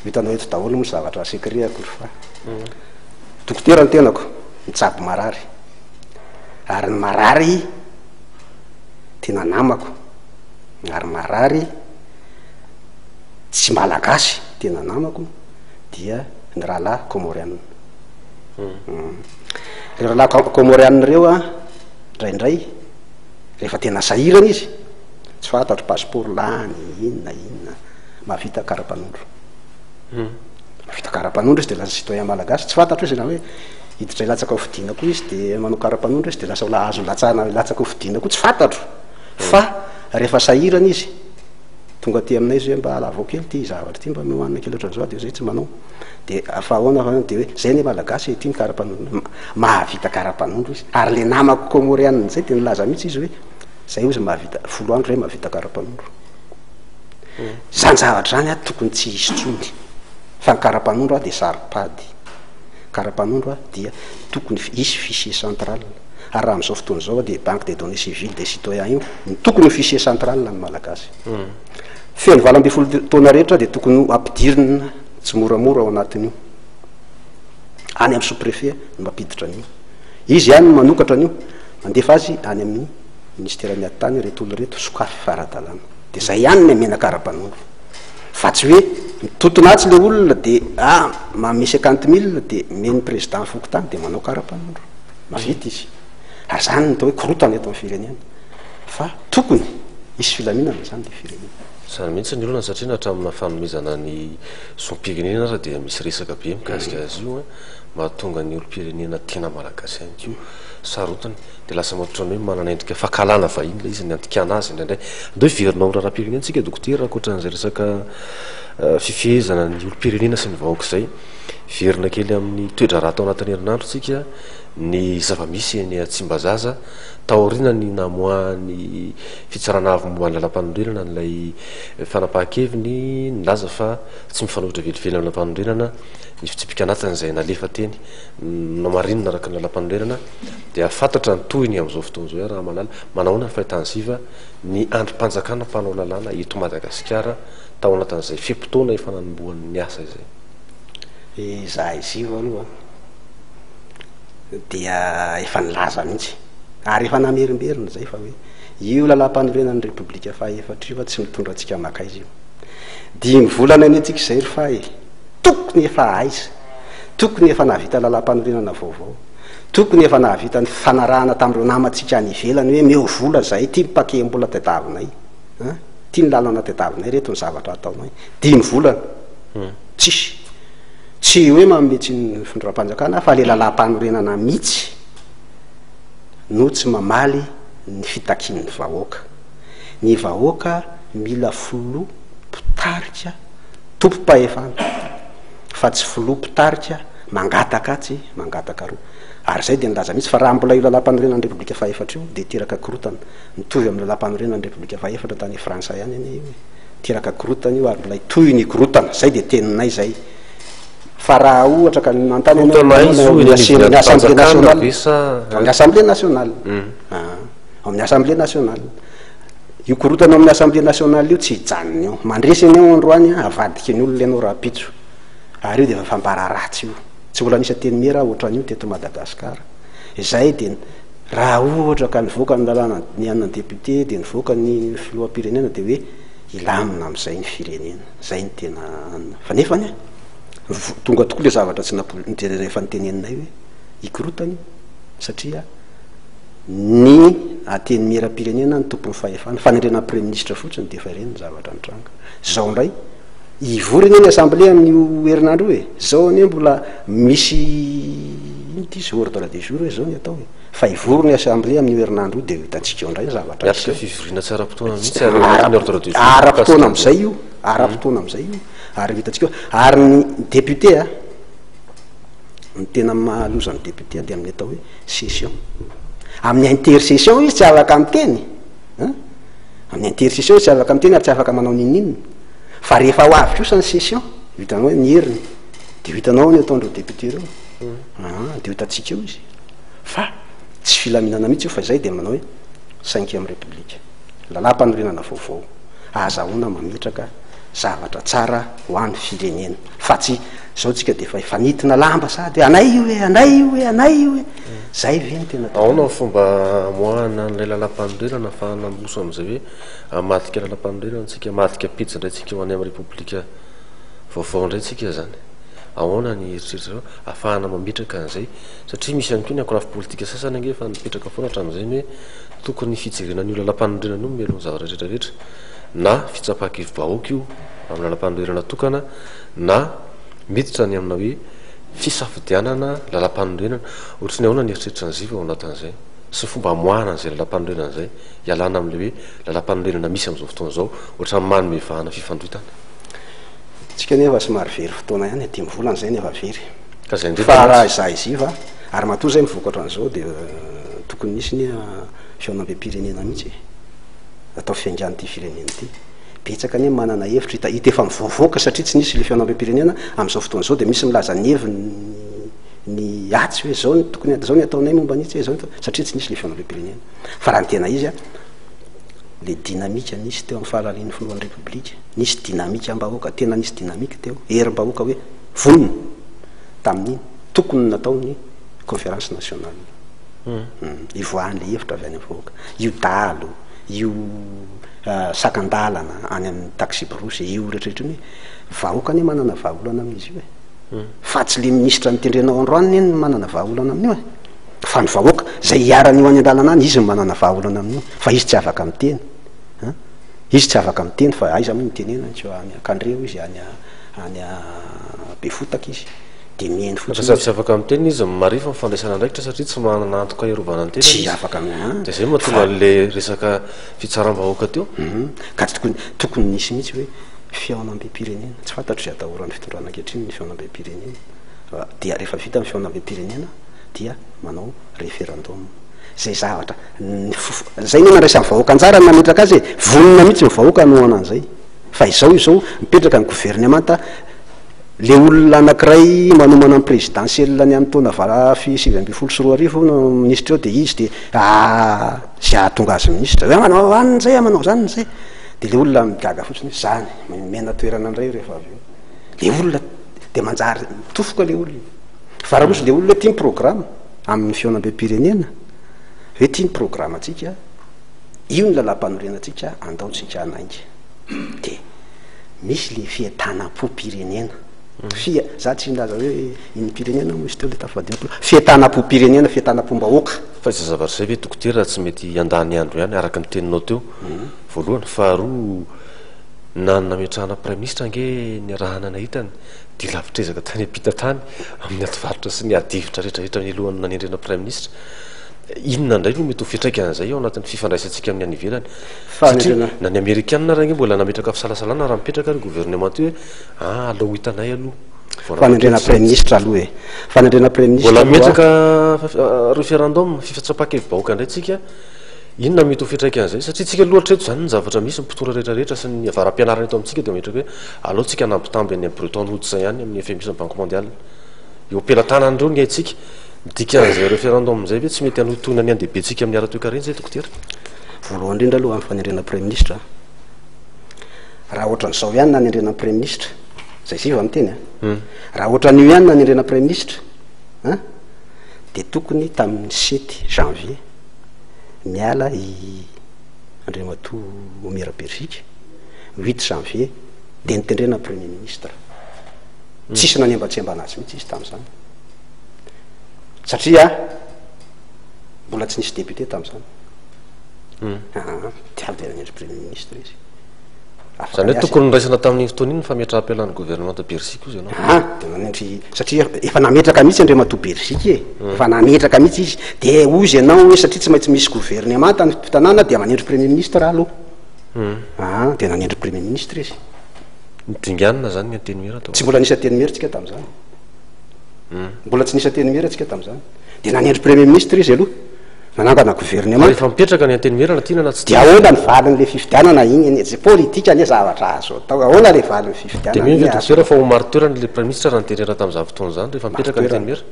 Ho hitanao eto daholo moa ny zavatra secret akory fa dokotera ny tenako, mitsabo marary. Ary ny marary tena namako. Ary marary tsy malagasy tena namako dia ny rahalahy Comoriana. Ireo rahalahy Comoriana ireo an, indraindray rehefa tena sahirana izy, tsy fantatro passeport lany, inona inona, mahavita kara-panondro. Mahavita kara-panondro izy dia lasa citoyen malagasy, tsy fantatro izy na hoe hiditra hilatsaka ho fidiana koa izy dia manao kara-panondro izy dia lasa ho azo latsahana hilatsaka ho fidiana koa, tsy fantatro. Fa rehefa sahirana izy, tonga aty aminay izy hoe mba alavao kely ity zavatra ity, mba omeo hanina kely ohatran'izao dia zay tsy manao. Dia fa ahoana fa dia hoe zay anie malagasy e, ity ny kara-panondro. Mahavita kara-panondro izy. Ary le namako Comorianina zay dia nilaza mihitsy izy hoe zay hozy mahavita, folo andro zay mahavita kara-panondro. Zany zavatra zany a tokony tsy hisy intsony. Fa ny kara-panondro a dia saro-pady. Kara-panondro a dia tokony hisy fichier central. Ary raha amin'izao fotoana izao dia banque des données civiles des citoyens io no tokony ho fichier central ny Malagasy. Feno 18 taona rehetra dia tokony ho ampidirina tsimoramora ao anatin'io. Any amin'ny sous-préfet no mampiditra an'io. Izy ihany no manokatra an'io, mandefa azy any amin'ny ministeran'ny atitany ireto olona ireto, sokafy fa ara-dalàna. Dia izay ihany ny amena kara-panondro. Fa tsy hoe mitotona atsy ilay olona dia ah manome cinquante mille dia omen'ny président fokontany dia manao kara-panondro. Mahavita izy. Ary izany no atao hoe korontana eto amin'ny firenena. Fa tokony hisy filaminana izany ilay firenena. Izany mihitsy ny olana satria na hatraminà fanomezana ny zom-pirenena aza dia misy resaka be mikasika azy io an, mahatonga ny olom-pirenena tena malagasy ihany koa sarotiny dia lasa matotra ny hoe manana endrika fankahalana vahiny ilay izy ny andikana azy indraindray. Andao hiverina ao amin'ny raharaham-pirenena isika dokotera ankoatran'izay resaka fifehezana ny olom-pirenena sy ny vahoaka izay. Hiverina kely amin'ny toe-draharaha tao anatin'ny herinandro isika, ny zava-misy eny Tsimbazaza taorian'ny namoahan'ny Fitsarana Avo momba ny Lalampanorenana an'ilay fanapahan-keviny nilaza fa tsy mifanohitra velively amin'ny lalampanorenana ny fitsipika anatiny izay nalefa teny nomarinina araka ny lalampanorenana dia fantatra ny tohiny amin'izao fotoana izao raha malala manahoana ny fahitan'ny Ziva ny andrim-panjakana mpanao lalàna eto Madagasikara tao anatin'izay fe-potoana efa nanombohany ny asa izay. Izahay Ziva aloha dia efa nilaza mihitsy ary efa namerimberina izay fa hoe io lalàmpanorenan'ny Repoblika fahaefatra io tsy mitondra antsika mankaiza io. Dimy volana anie tsika izay ry fa e! Tokony efa aiza? Tokony efa nahavita lalàmpanorenana vaovao. Tokony efa nahavita ny fifanarahana tamin'ireo namantsika any ivelany hoe meo vola zahay, ity ny paquet mbola tadiavinay. An! Ity ny lalana tadiavinay, ireto ny zavatra ataonay. Dimy volana. Tsisy. Tsy hoe manome tsiny ny fitondram-panjakana fa le lalàmpanorenana mihitsy no tsy mamaly ny fitakian'ny vahoaka. Ny vahoaka mila filoha mpitarika tompom-pahefana fa tsy filoha mpitarika mangataka atsy mangataka aroa. Ary izay dia nilaza mihitsy fa raha mbola io lalàmpanorenan'ny Repoblika fahefatra io dia hiteraka korontana. Mitovy amin'ny lalàmpanorenan'ny Repoblika fahefatra tany Frantsa ihany anie io e. Hiteraka korontana io ary mbola hitohy ny korontana. Izay dia teninay izay. Fa raha ohatra ka nanontany ianao Korontana aiza io? Eny anivon'ny amin'ny Assemblée andrim-panjakana nationale. ve sa? Ao amin'ny Assemblée nationale. Ao amin'ny Assemblée nationale. Io korontana ao amin'ny Assemblée nationale io tsy hijanona eo. Mandresy ianao androany, avadiky ny olona ianao rahampitso. Ary io dia efa fambara ratsy io. Tsy mbola nisy antenimiera ohatran'io teto Madagasikara. Izay dia raha ohatra ka nivoaka ny lalàna ny an'ny député dia nivoaka ny filoham-pirenena dia hoe hilamina amin'izay ny firenena. Izay no tena anona. Fa nefany an, tonga tokoa ilay zavatra tsy nampo-, efa noteneninay hoe hikorontana io satria ny antenimieram-pirenena no tompon'ny fahefana. Fanendrena praiminisitra fotsiny dia efa ireny ny zavatra nitranga. Izao indray, hivory anie ny assemblée amin'io herinandro io e. Izao anie mbola misy ino ity izy, ordre du jour hoe izao ny atao e. Fa hivory ny assemblée amin'io herinandro io dia ho hitantsika eo indray ny zavatra Miatrika hiseho. fivoriana tsy ara-potoana mihitsy ary ao anatin'ny ordre du jour Ara-potoana mikasika amin'izay io, ara-potoana amin'izay io, ary ho hitantsika eo. Ary ny député a, ny tena mahaloza ny député dia amin'ny atao hoe session. Amin'ny intersession izy tsy afaka miteny an, amin'ny intersession izy tsy afaka miteny ary tsy afaka manao n'inon'inona. Fa rehefa ho avy kosa ny session, hitanao hoe ny heriny. Dia ho hitanao ny ataon'ireo député ireo. Aa, dia ho hitantsika eo izy. Fa tsy filaminana mihitsy io fa izay dia manao hoe cinquième république. Lalàmpanorenana vaovao. Ahazahoana mametraka zavatra tsara ho an'ny firenena. Fa tsy izao tsika dia efa hifanintona lamba sahady hoe anay io e, anay io e, anay io e. Izay ve no tena Ahoana ny fomba hamoahana an'ilay lalàmpanorenana ahafahana miroso amin'izay hoe hamadika lalàmpanorenana tsika, hamadika pejy indray tsika ho any amin'ny repoblika vaovao indray tsika izany? Ahoana ny eritreritrareo ahafahana mametraka an'izay? Satria misy ihany koa ny ankolafy politika sasany ange efa nipetraka foana hatramin'izay ny hoe tokony fijerena an'io lalàmpanorenana io mialoha ny zavatra rehetra rehetra na fitsapan-kevi-bahoaka io amin'ny lalàmpanorenana tokana na miditra any amina hoe fisafidianana lalàmpanorenana. Ohatry ny ahoana ny eritreritra ny ziva ao anatin'izay sy ny fomba hamoahana an'izay lalàmpanorenana izay hialana amin'ilay hoe lalàmpanorenana misy amin'izao fotoana izao ohatran'ny manome vahana fifandroitana. Tsika anie efa somary very fotoana ihany e, dimy volana izay no efa very. Ka izay indrindra Fa raha mantsy. izahay ziva, ary matoa izay mivoaka ohatran'izao dia tokony nisy ny fihaonambem-pirenena mihitsy e, atao fiaingan'ity firenena ity. Betsaka anie ny manana hevitra, hita hita efa mivoavoaka satria tsy nisy ilay fihaonambem-pirenena, amin'izao fotoana izao dia misy milaza ny heviny ny atsy hoe izao no tokony izao ny ataonay momba an'itsy, izao ny atao, satria tsy nisy ilay fihaonambem-pirenena. Fa raha ny tena izy an, ilay dynamique nisy teo amin'ny fahalalian'ny filohan'ny Repoblika, nisy dynamique am-bahoaka, tena nisy dynamique teo, herim-bahoaka hoe vonona tamin'iny, tokony natao ny conférence nationale hivoahan'ilay hevitra avy any amin'ny vahoaka. Io dahalo, io sakan-dalana any amin'ny taxi-brousse, io rehetrarehetra io anie, vahoaka anie manana vahaolana amin'izy io e. Fa tsy le minisitra notendrenao androany anie no manana vahaolana amin'io e. Fa ny vahoaka, izay iharan'io any an-dalana any, izy no manana vahaolana amin'io. Fa izy tsy afaka miteny. An! Izy tsy afaka miteny fa aiza moa no itenenany, tsy any Ankandreho izy, any any Befotaka izy. Dia mihaino fotsiny Sady tsy afaka miteny izy, marefo ny fandraisana andraikitra satria tsy manana antoka hiarovana ny tenany izy. Tsy afaka, an! Dia izay no mahatonga an'ilay resaka fitsaram-bahoaka teo. Ka tsy tokony, tokony nisy mihitsy hoe fihaonambem-pirenena. Tsy fantatro izay atahoran'ny fitondrana ankehitriny ny fihaonambem-pirenena. Dia rehefa vita ny fihaonambem-pirenena dia manao référendum. Izay zavatra, izay no nandraisan'ny vahoaka anjara ny nametraka azy e! Vonona mihitsy ny vahoaka hanohana an'izay. Fa izao izao, mipetraka ny governemanta, le olona anankiray manomana ny présidentielle ny amin'ny taona vala 2019 no minisitra eo dia izy dia ah, izay hahatonga azy minisitra, hoe manao an'izay zay, manao izany zay. Dia le olona migaga fotsiny hoe zany, omena toerana indray io rehefa avy eo. Le olona dia manjary mitofoka le olona. Fa raha misy le olona hoe tia ny programme amin'ny fihaonambem-pirenena, hoe tia ny programme-ntsika, io ny lalàmpanorenantsika, andao tsika hanainga. Dia misy le fientanam-pom-pirenena. Fia, za tsy milaza hoe inom-pirenena moa izy teo le tafadiniko. Fientanam-pom-pirenena, fientanam-pom-bahoaka. Fa izay zavatra izay ve dokotera tsy mety handany andro ihany araka ny teninao teo voalohany, faharoa na ny nametrahana praiminisitra ange niarahana nahita ny dia lavitr'ezaka tany ampita tany amin'ny ady varotra sy ny ady hevitra rehetra rehetra nialohan'ny nanendrena praiminisitra. Inona indray no mety ho fiantraikan'izay ao anatin'ny fifandraisantsika amin'ny any ivelany? Satria na ny amerikanina ary ange mbola nametraka fisalasalana raha mipetraka ary governemanta io hoe ah alao ho hitanay aloha. Fanendrena praiminisitra aloha e. Fanendrena praiminisitra Mbola mipetraka référendum, fifatsapan-kevi-bahoaka indray tsika. Inona no mety ho fiantraikan'izay? Satria tsika aloha hatreto izany ny zavatra misy, ny mpitondra rehetra rehetra sy ny avara-pianarana eto amintsika dia mametraka hoe aleo tsika hanambitamby any Bretton Woods ihany amin'ny FMI sy ny Banque Mondiale. Eo am-pelatanan'ireo ny haintsika. Ny dikan'izay référendum izay ve tsy mety hanohintohina ny andehibentsika amin'ny ara-toekarena izay Dokotera? Voalohany indrindra aloha amin'ny fanendrena Praiminisitra, raha ohatran'izao ihany nanendrena ny Praiminisitra, izay zay vao miteny an, raha ohatran'io ihany nanendrena Praiminisitra an, dia tokony tamin'ny sept janvier niala i Andriamatoa Omer Beriziky, huit janvier dia notendrena Premier Ministre. Tsisy nanembatsembana azy mihitsy izy tamin'izany. Satria mbola tsy nisy député tamin'izany. Aa, dia avy dia nanendry Premier Ministre izy. Afaka Izany hoe niasa. tokony noraisina tamin'iny fotoana iny ny fametraham-pialan'ny governemanta Beriziky hozy ianao? Aa, dia nanendry, satria efa nametraka mihitsy Andriamatoa Beriziky e. Efa nametraka mihitsy izy. Dia hozy ianao hoe satria tsy maintsy misy governemanta ny tanàna dia manendry Premier Ministre aloha. Aa, dia nanendry Premier Ministre izy. Nodinganina izany ny Antenimiera tao. Tsy mbola nisy Antenimiera tsika tamin'izany. Mbola tsy nisy antenimiera tsika tamin'izany. Dia nanendry premier ministre izy aloha. Nanangana gouvernement. Rehefa mipetraka ny antenimiera na tiana na tsy tiana. Dia ahoana ny valin'ilay fifidianana iny anie? Tsy politika anie zavatra azo atao. Ahoana ilay valin'ny fifidianana Dia mino ve dokotera fa ho marin-toerana ilay praiminisitra raha niterena tamin'izany fotoana izany rehefa mipetraka ny antenimiera?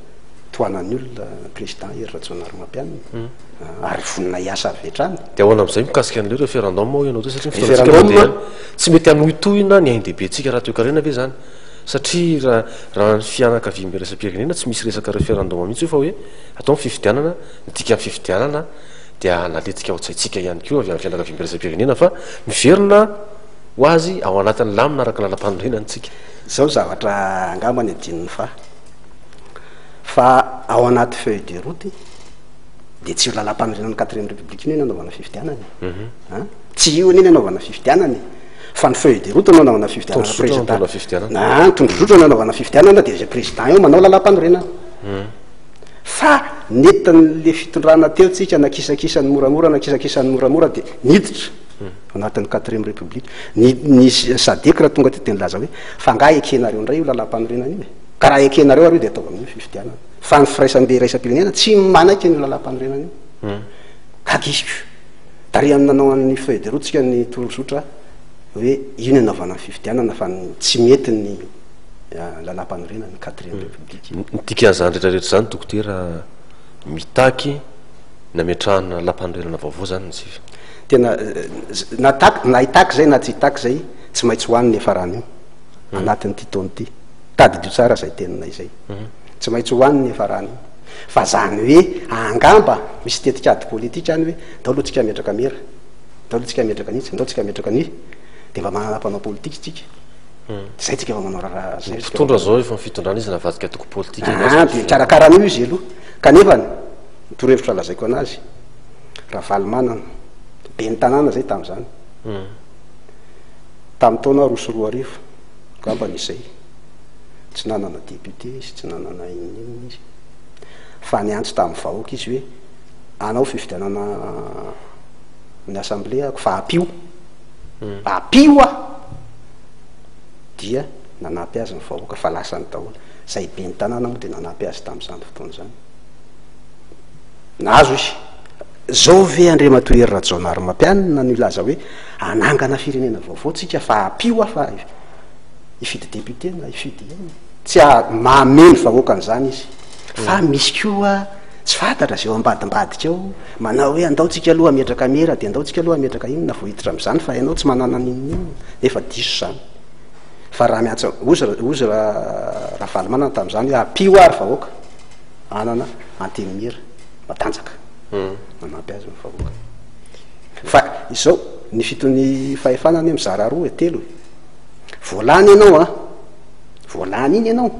Tohanan'ny olona président Hery Rajaonarimampianina ary vonona hiasa avy hatrany. Dia ahoana amin'izay mikasika an'ilay référendum hoy ianao teo satria ny fotoanantsika mandeha any. Tsy mety hanohitohina ny ain-dehibentsika ara-toekarena ve izany? Satria raha raha ny fianakaviambe iraisam-pirenena tsy misy resaka référendum mihitsy io fa hoe atao ny fifidianana, ny dikan'ny fifidianana dia naletsika ao an-tsaintsika ihany koa avy amin'ny fianakaviambe iraisam-pirenena fa miverina ho azy ao anatin'ny lamina araka ny lalampanorenana isika. Izao zavatra angamba ny adinony fa fa ao anaty feuille de route dia tsy io lalampanorenan'ny quatrième république io anie no anaovana fifidianana e. An? Tsy io anie no anaovana fifidianana e. Fa ny feuille de route no anaovana fifidianana Tondrozotra no président. anaovana fifidianana. An, tondrozotra no anaovana fifidianana dia izay président eo manao lalampanorenana. Fa nentin'le fitondrana teo tsika nakisakisany moramora nakisakisany moramora dia niditra anatin'ny quatrième république. Ny ny sadec raha tonga teto dia nilaza hoe fa angaha ekenareo indray io lalampanorenana io e? Ka raha ekenareo ary io dia ataovy amin'io fifidianana. Fa ny firaisambe iraisam-pirenena tsy manaiky an'io lalampanorenana io. Gaga izy ko. Tarihan'ny nanao an'ny feuille de route tsika ny tondrozotra hoe io ny anaovana ny fifidianana fa tsy mety ny Lalàmpanorenana, quatrième république. Ny dikan'izany rehetra rehetra izany dokotera mitaky ny hametrahana lalàmpanorenana vaovao izany ny sivy. Tena na tak na hitaky izay na tsy hitaky izay tsy maintsy ho any ny hiafarany io anatin'ity taona ity. Tadidio tsara izay teninay izay. Tsy maintsy ho any ny hiafarany io. Fa izany hoe angamba misy tetikady politika any hoe ndao aloha tsika hametraka mera, ndao aloha tsika hametraka an'itsy, ndao tsika hametraka an'ia. Dia mba manana mpanao politika isika. Zay tsika efa manao raharaha zay. Ny mpitondra zao efa ny fitondrana izy navadika antoko politika Ah, dia mikarakara an'io izy aloha. Kanefa ny torohevitra lazaiko anazy, Ravalomanana, ben'ny tanàna zay tamin'izany. Tamin'ny taona 2002, angambany izay, tsy nanana député izy, tsy nanana inona inona izy. Fa niantso tamin'ny vahoaka izy hoe hanao fifidianana ny assemblée ako fa ampio. Ampio aho! Dia nanampy azy ny vahoaka fa lasany daholo. Izay ben'ny tanàna moa dia nanampy azy tamin'izany fotoana izany. Nahazo izy. Zao ve Andriamatoa Hery Rajaonarimampianina no hilaza hoe hanangana firenena vaovao tsika fa ampio aho fa hifidy député na hifidy inona? Tsy mahameno vahoaka an'izany izy. Fa misy koa tsy fantatra izay ao ambadimbadika ao manao hoe andao tsika aloha hametraka mera dia andao tsika aloha hametraka inona vao hiditra amin'izany fa ianao tsy manana n'inon'inona nefa diso izany. Fa raha miantso hozy hozy Ravalomanana tamin'izany hoe ampio aho ry vahoaka hanana antenimiera matanjaka. Manampy azy ny vahoaka. Fa izao ny fitony fahefana anie mizara roa e, telo e. Voalany ianao an, voalany iny ianao.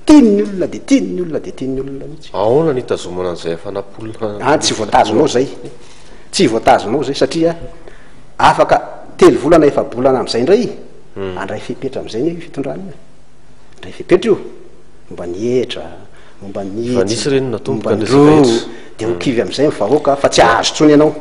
Tian'ny olona dia tian'ny olona dia tian'ny olona mihitsy. Ahoana ny hitazomana an'izay hafanam-polona? An, tsy voatazonao izay. Tsy voatazonao izay satria afaka telo volana efa-bolana amin'izay indray, handray fepetra amin'izay anie io fitondrana io e. Handray fepetra io momba ny hetra, momba ny Efa nisy ireny natomboka momba ny ny resaka ro, hetra. dia ho kivy amin'izay ny vahoaka fa tsy hahazo intsony ianao.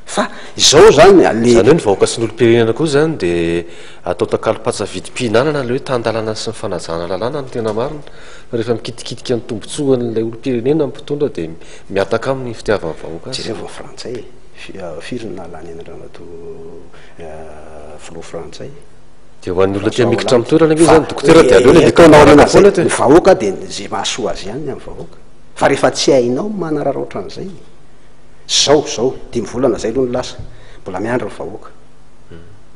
Fa izao izany le. Izany hoe ny vahoaka sy ny olom-pirenena koa izany dia Atao takalom-patsa vidim-pihinanana ilay hoe tan-dalàna sy ny fanajana lalàna no tena marina fa rehefa mikitikitika ny tombotsoan'ilay olom-pirenena ny mpitondra dia mihataka aminy ny fitiavan'ny vahoaka azy. Jereo vao frantsay e! Firy no nahalany an'Andriamatoa filoha frantsay? Dia ho an'ny olona tia François mikitra amin'ny Hollande. toerana ange Fa izany dokotera dia aleo ilay herintaona aoriana mikaraka foana izay, eto e! ny vahoaka dia izay mahasoa azy ihany ny amin'ny vahoaka. Fa rehefa tsy hainao ny manararaotra an'izay, zao, zao, dimy volana izay aloha no lasa, mbola miandry ny vahoaka.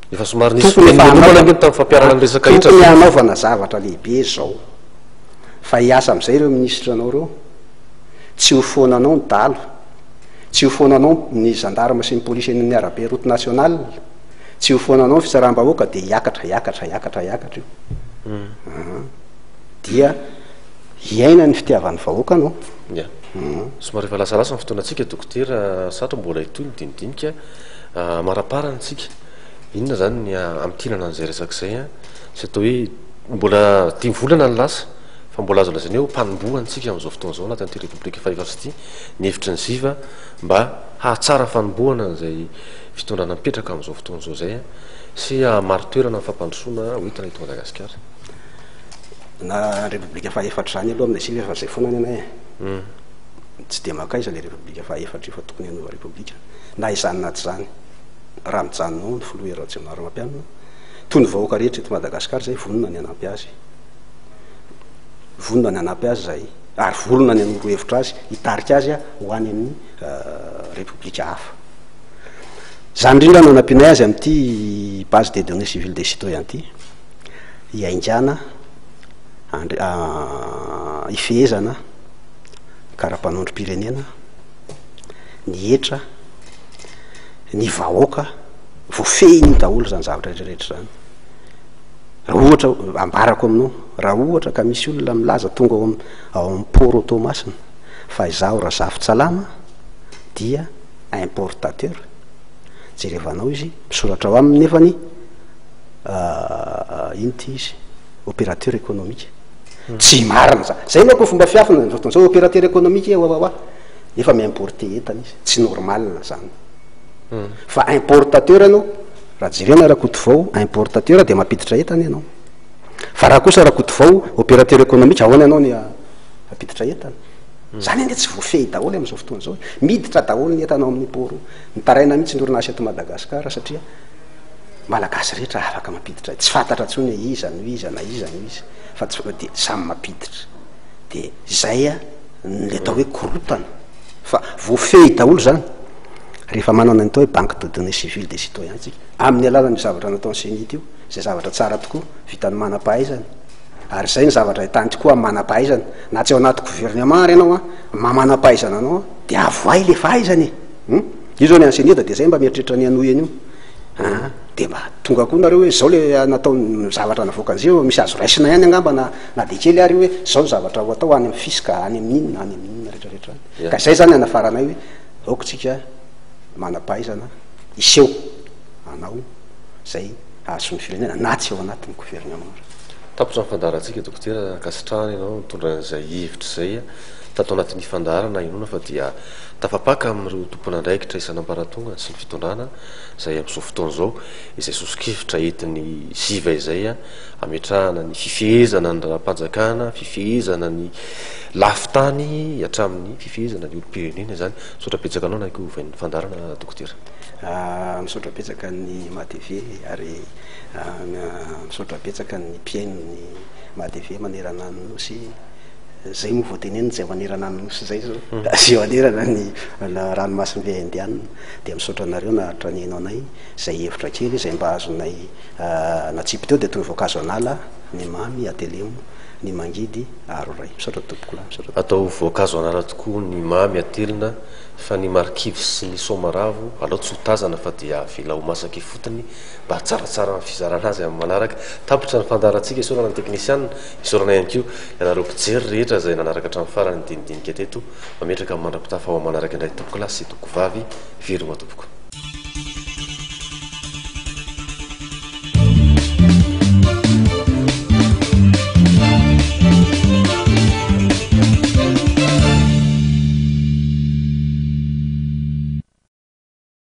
Efa somary nisy Tokony efa fenomenomana ange hanaovana tamin'ny fampiharana ny resaka hetra Tokony zay. hanaovana zavatra lehibe zao. Fa hiasa amin'izay ireo minisitra anao ireo. Tsy ho foananao ny dalo. Tsy ho foananao ny gendarme sy ny polisy eny amin'ny arabe route nationale. Tsy ho foananao ny fitsaram-bahoaka dia hiakatra, hiakatra, hiakatra, hiakatra io. Aa. Dia hiaina ny fitiavan'ny vahoaka anao. Ya. Somary efa lasalasa ny fotoanantsika dokotera satria mbola hitohy ny dinidinika. Amaraparany tsika. Inona izany ny hamintinana an'izay resaka izay an? Tsy atao hoe mbola dimy volana ny lasa fa mbola azo lazaina hoe mpanombohana isika amin'izao fotoana izao anatin'ity Repoblika fahefatra ity ny hevitry ny ziva mba hahatsara fanombohana an'izay fitondrana mipetraka amin'izao fotoana izao izay sy hahamari-toerana ny fampandrosoana ho entina eto Madagasikara. Na Repoblika fahefatra izany aloha aminay ziva efa izay foana ny anay e. Tsy dia mankaiza ilay Repoblika fahaefatra io fa tokony hanova Repoblika. Na izany na tsy izany, raha mijanona ao ny Filoha Hery Rajaonarimampianina, toy ny vahoaka rehetra eto Madagasikara izay vonona ny hanampy azy. Vonona ny hanampy azy izahay ary vonona ny hanoro hevitra azy, hitarika azy ho any amin'ny Repoblika hafa. Izany indrindra no anampianay azy amin'ity base des données civiles des citoyens ity, hiaingàna, hifehezana kara-panondrom-pirenena, ny hetra, ny vahoaka, voafehiny daholo izany zavatra rehetra rehetra izany. Raha ohatra, ambarako aminao, raha ohatra ka misy olona milaza tonga ao am- ao amin'ny port ao Toamasina fa izaho Razafintsalama dia importateur, jerevanao izy, misoratra ao aminy nefany ino ty izy, opérateur économique. Tsy marina zany. Zay manko fomba fiafina amzao fotoana zao, opérateur économique e wawawa, nefa mi-importer entana izy, tsy normal zany. Fa importateur ianao, raha jerena Rakotovao, importateur dia mampiditra entana ianao. Fa raha kosa Rakotovao, opérateur économique, ahoana ianao ny hampiditra entana? Zany anie tsy voafehy daholo amzao fotoana zao e. Miditra daholo ny entana ao amin'ny port ao. Mitaraina mihitsy ny orinasa eto Madagascar satria Malagasy rehetra afaka mampiditra, tsy fantatra intsony hoe iza no iza na iza no iza fa tsy dia samy mampiditra. Dia izay le atao hoe korontana fa voafehy daholo izany rehefa manana ny atao hoe banque de données civiles des citoyens tsika amin'ny alalan'io zavatra nataon'ny CENIT io, izay zavatra tsara tokoa vitan'ny manam-pahaizana ary izay ny zavatra ahitany tokoa amin'ny manam-pahaizana na tsy ao anaty gouvernement ary ianao an, maha manam-pahaizana anao an dia avoahy le fahaizana e! Hum? Io zao ny an'ny CENIT dia izay mba mieritreritra ny hanohy an'io. Aa dia mba tonga koa nareo hoe zao le nataony zavatra navoakan'izay eo misy azo raisina ihany angamba na na dia kely ary io hoe zao ny zavatra ho atao any amin'ny fisc any amin'ny inona any amin'ny inona rehetra rehetra any. Ka izay zany anafaranay hoe aoka tsika manam-pahaizana hiseho hanao izay hahasoa ny firenena na tsy ao anatin'ny gouvernement. Tapitra ny fandaharantsika Dokotera, ankasitrahana ianao nitondra an'izay hevitra izay tato anatin'ny fandaharana, inoana fa dia tafapaka amin'ireo tompon'andraikitra isan'ambaratongany sy ny fitondrana izay amin'izao fotoana izao, izay soso-kevitra entin'ny Ziva izay hametrahana ny fifehezana ny raharaham-panjakana, fifehezana ny lafin-tany hatramin'ny fifehezana ny olom-pirenena izany. Misaotra betsaka anao nanaiky hovain'ny fandaharana Dokotera. Misaotra betsaka ny MATV ary misaotra betsaka ny mpihaino ny MATV manerana ny Nosy. Zay moa vao tenenina izay manerana ny Nosy izay zao, izay manerana ny ranomasimbe Indiana. Dia misaotra anareo naharitra nihaino anay, izay hevitra kely izay mba azonay natsipy teo dia toy ny voankazo an'ala, ny mamy atelemo, ny mangidy aro ray. Misaotra tompokolahy, misaotra tompoko. Atao voankazo an'ala tokoa ny mamy atelina fa ny marikivy sy ny soamaravo alao tsy ho tazana fa dia avela ho masaka ifotony mba hahatsaratsara ny fizarana azy amin'ny manaraka. Tapitra ny fandaharantsika, isaorana ny teknisianina, isaorana ihany koa ianareo mpijery rehetra izay nanaraka hatramin'ny farany ny dinidinika teto. Mametraka ny mandra-pitafa ho amin'ny manaraka indray tompokolahy sy tompokovavy. Veloma tompoko.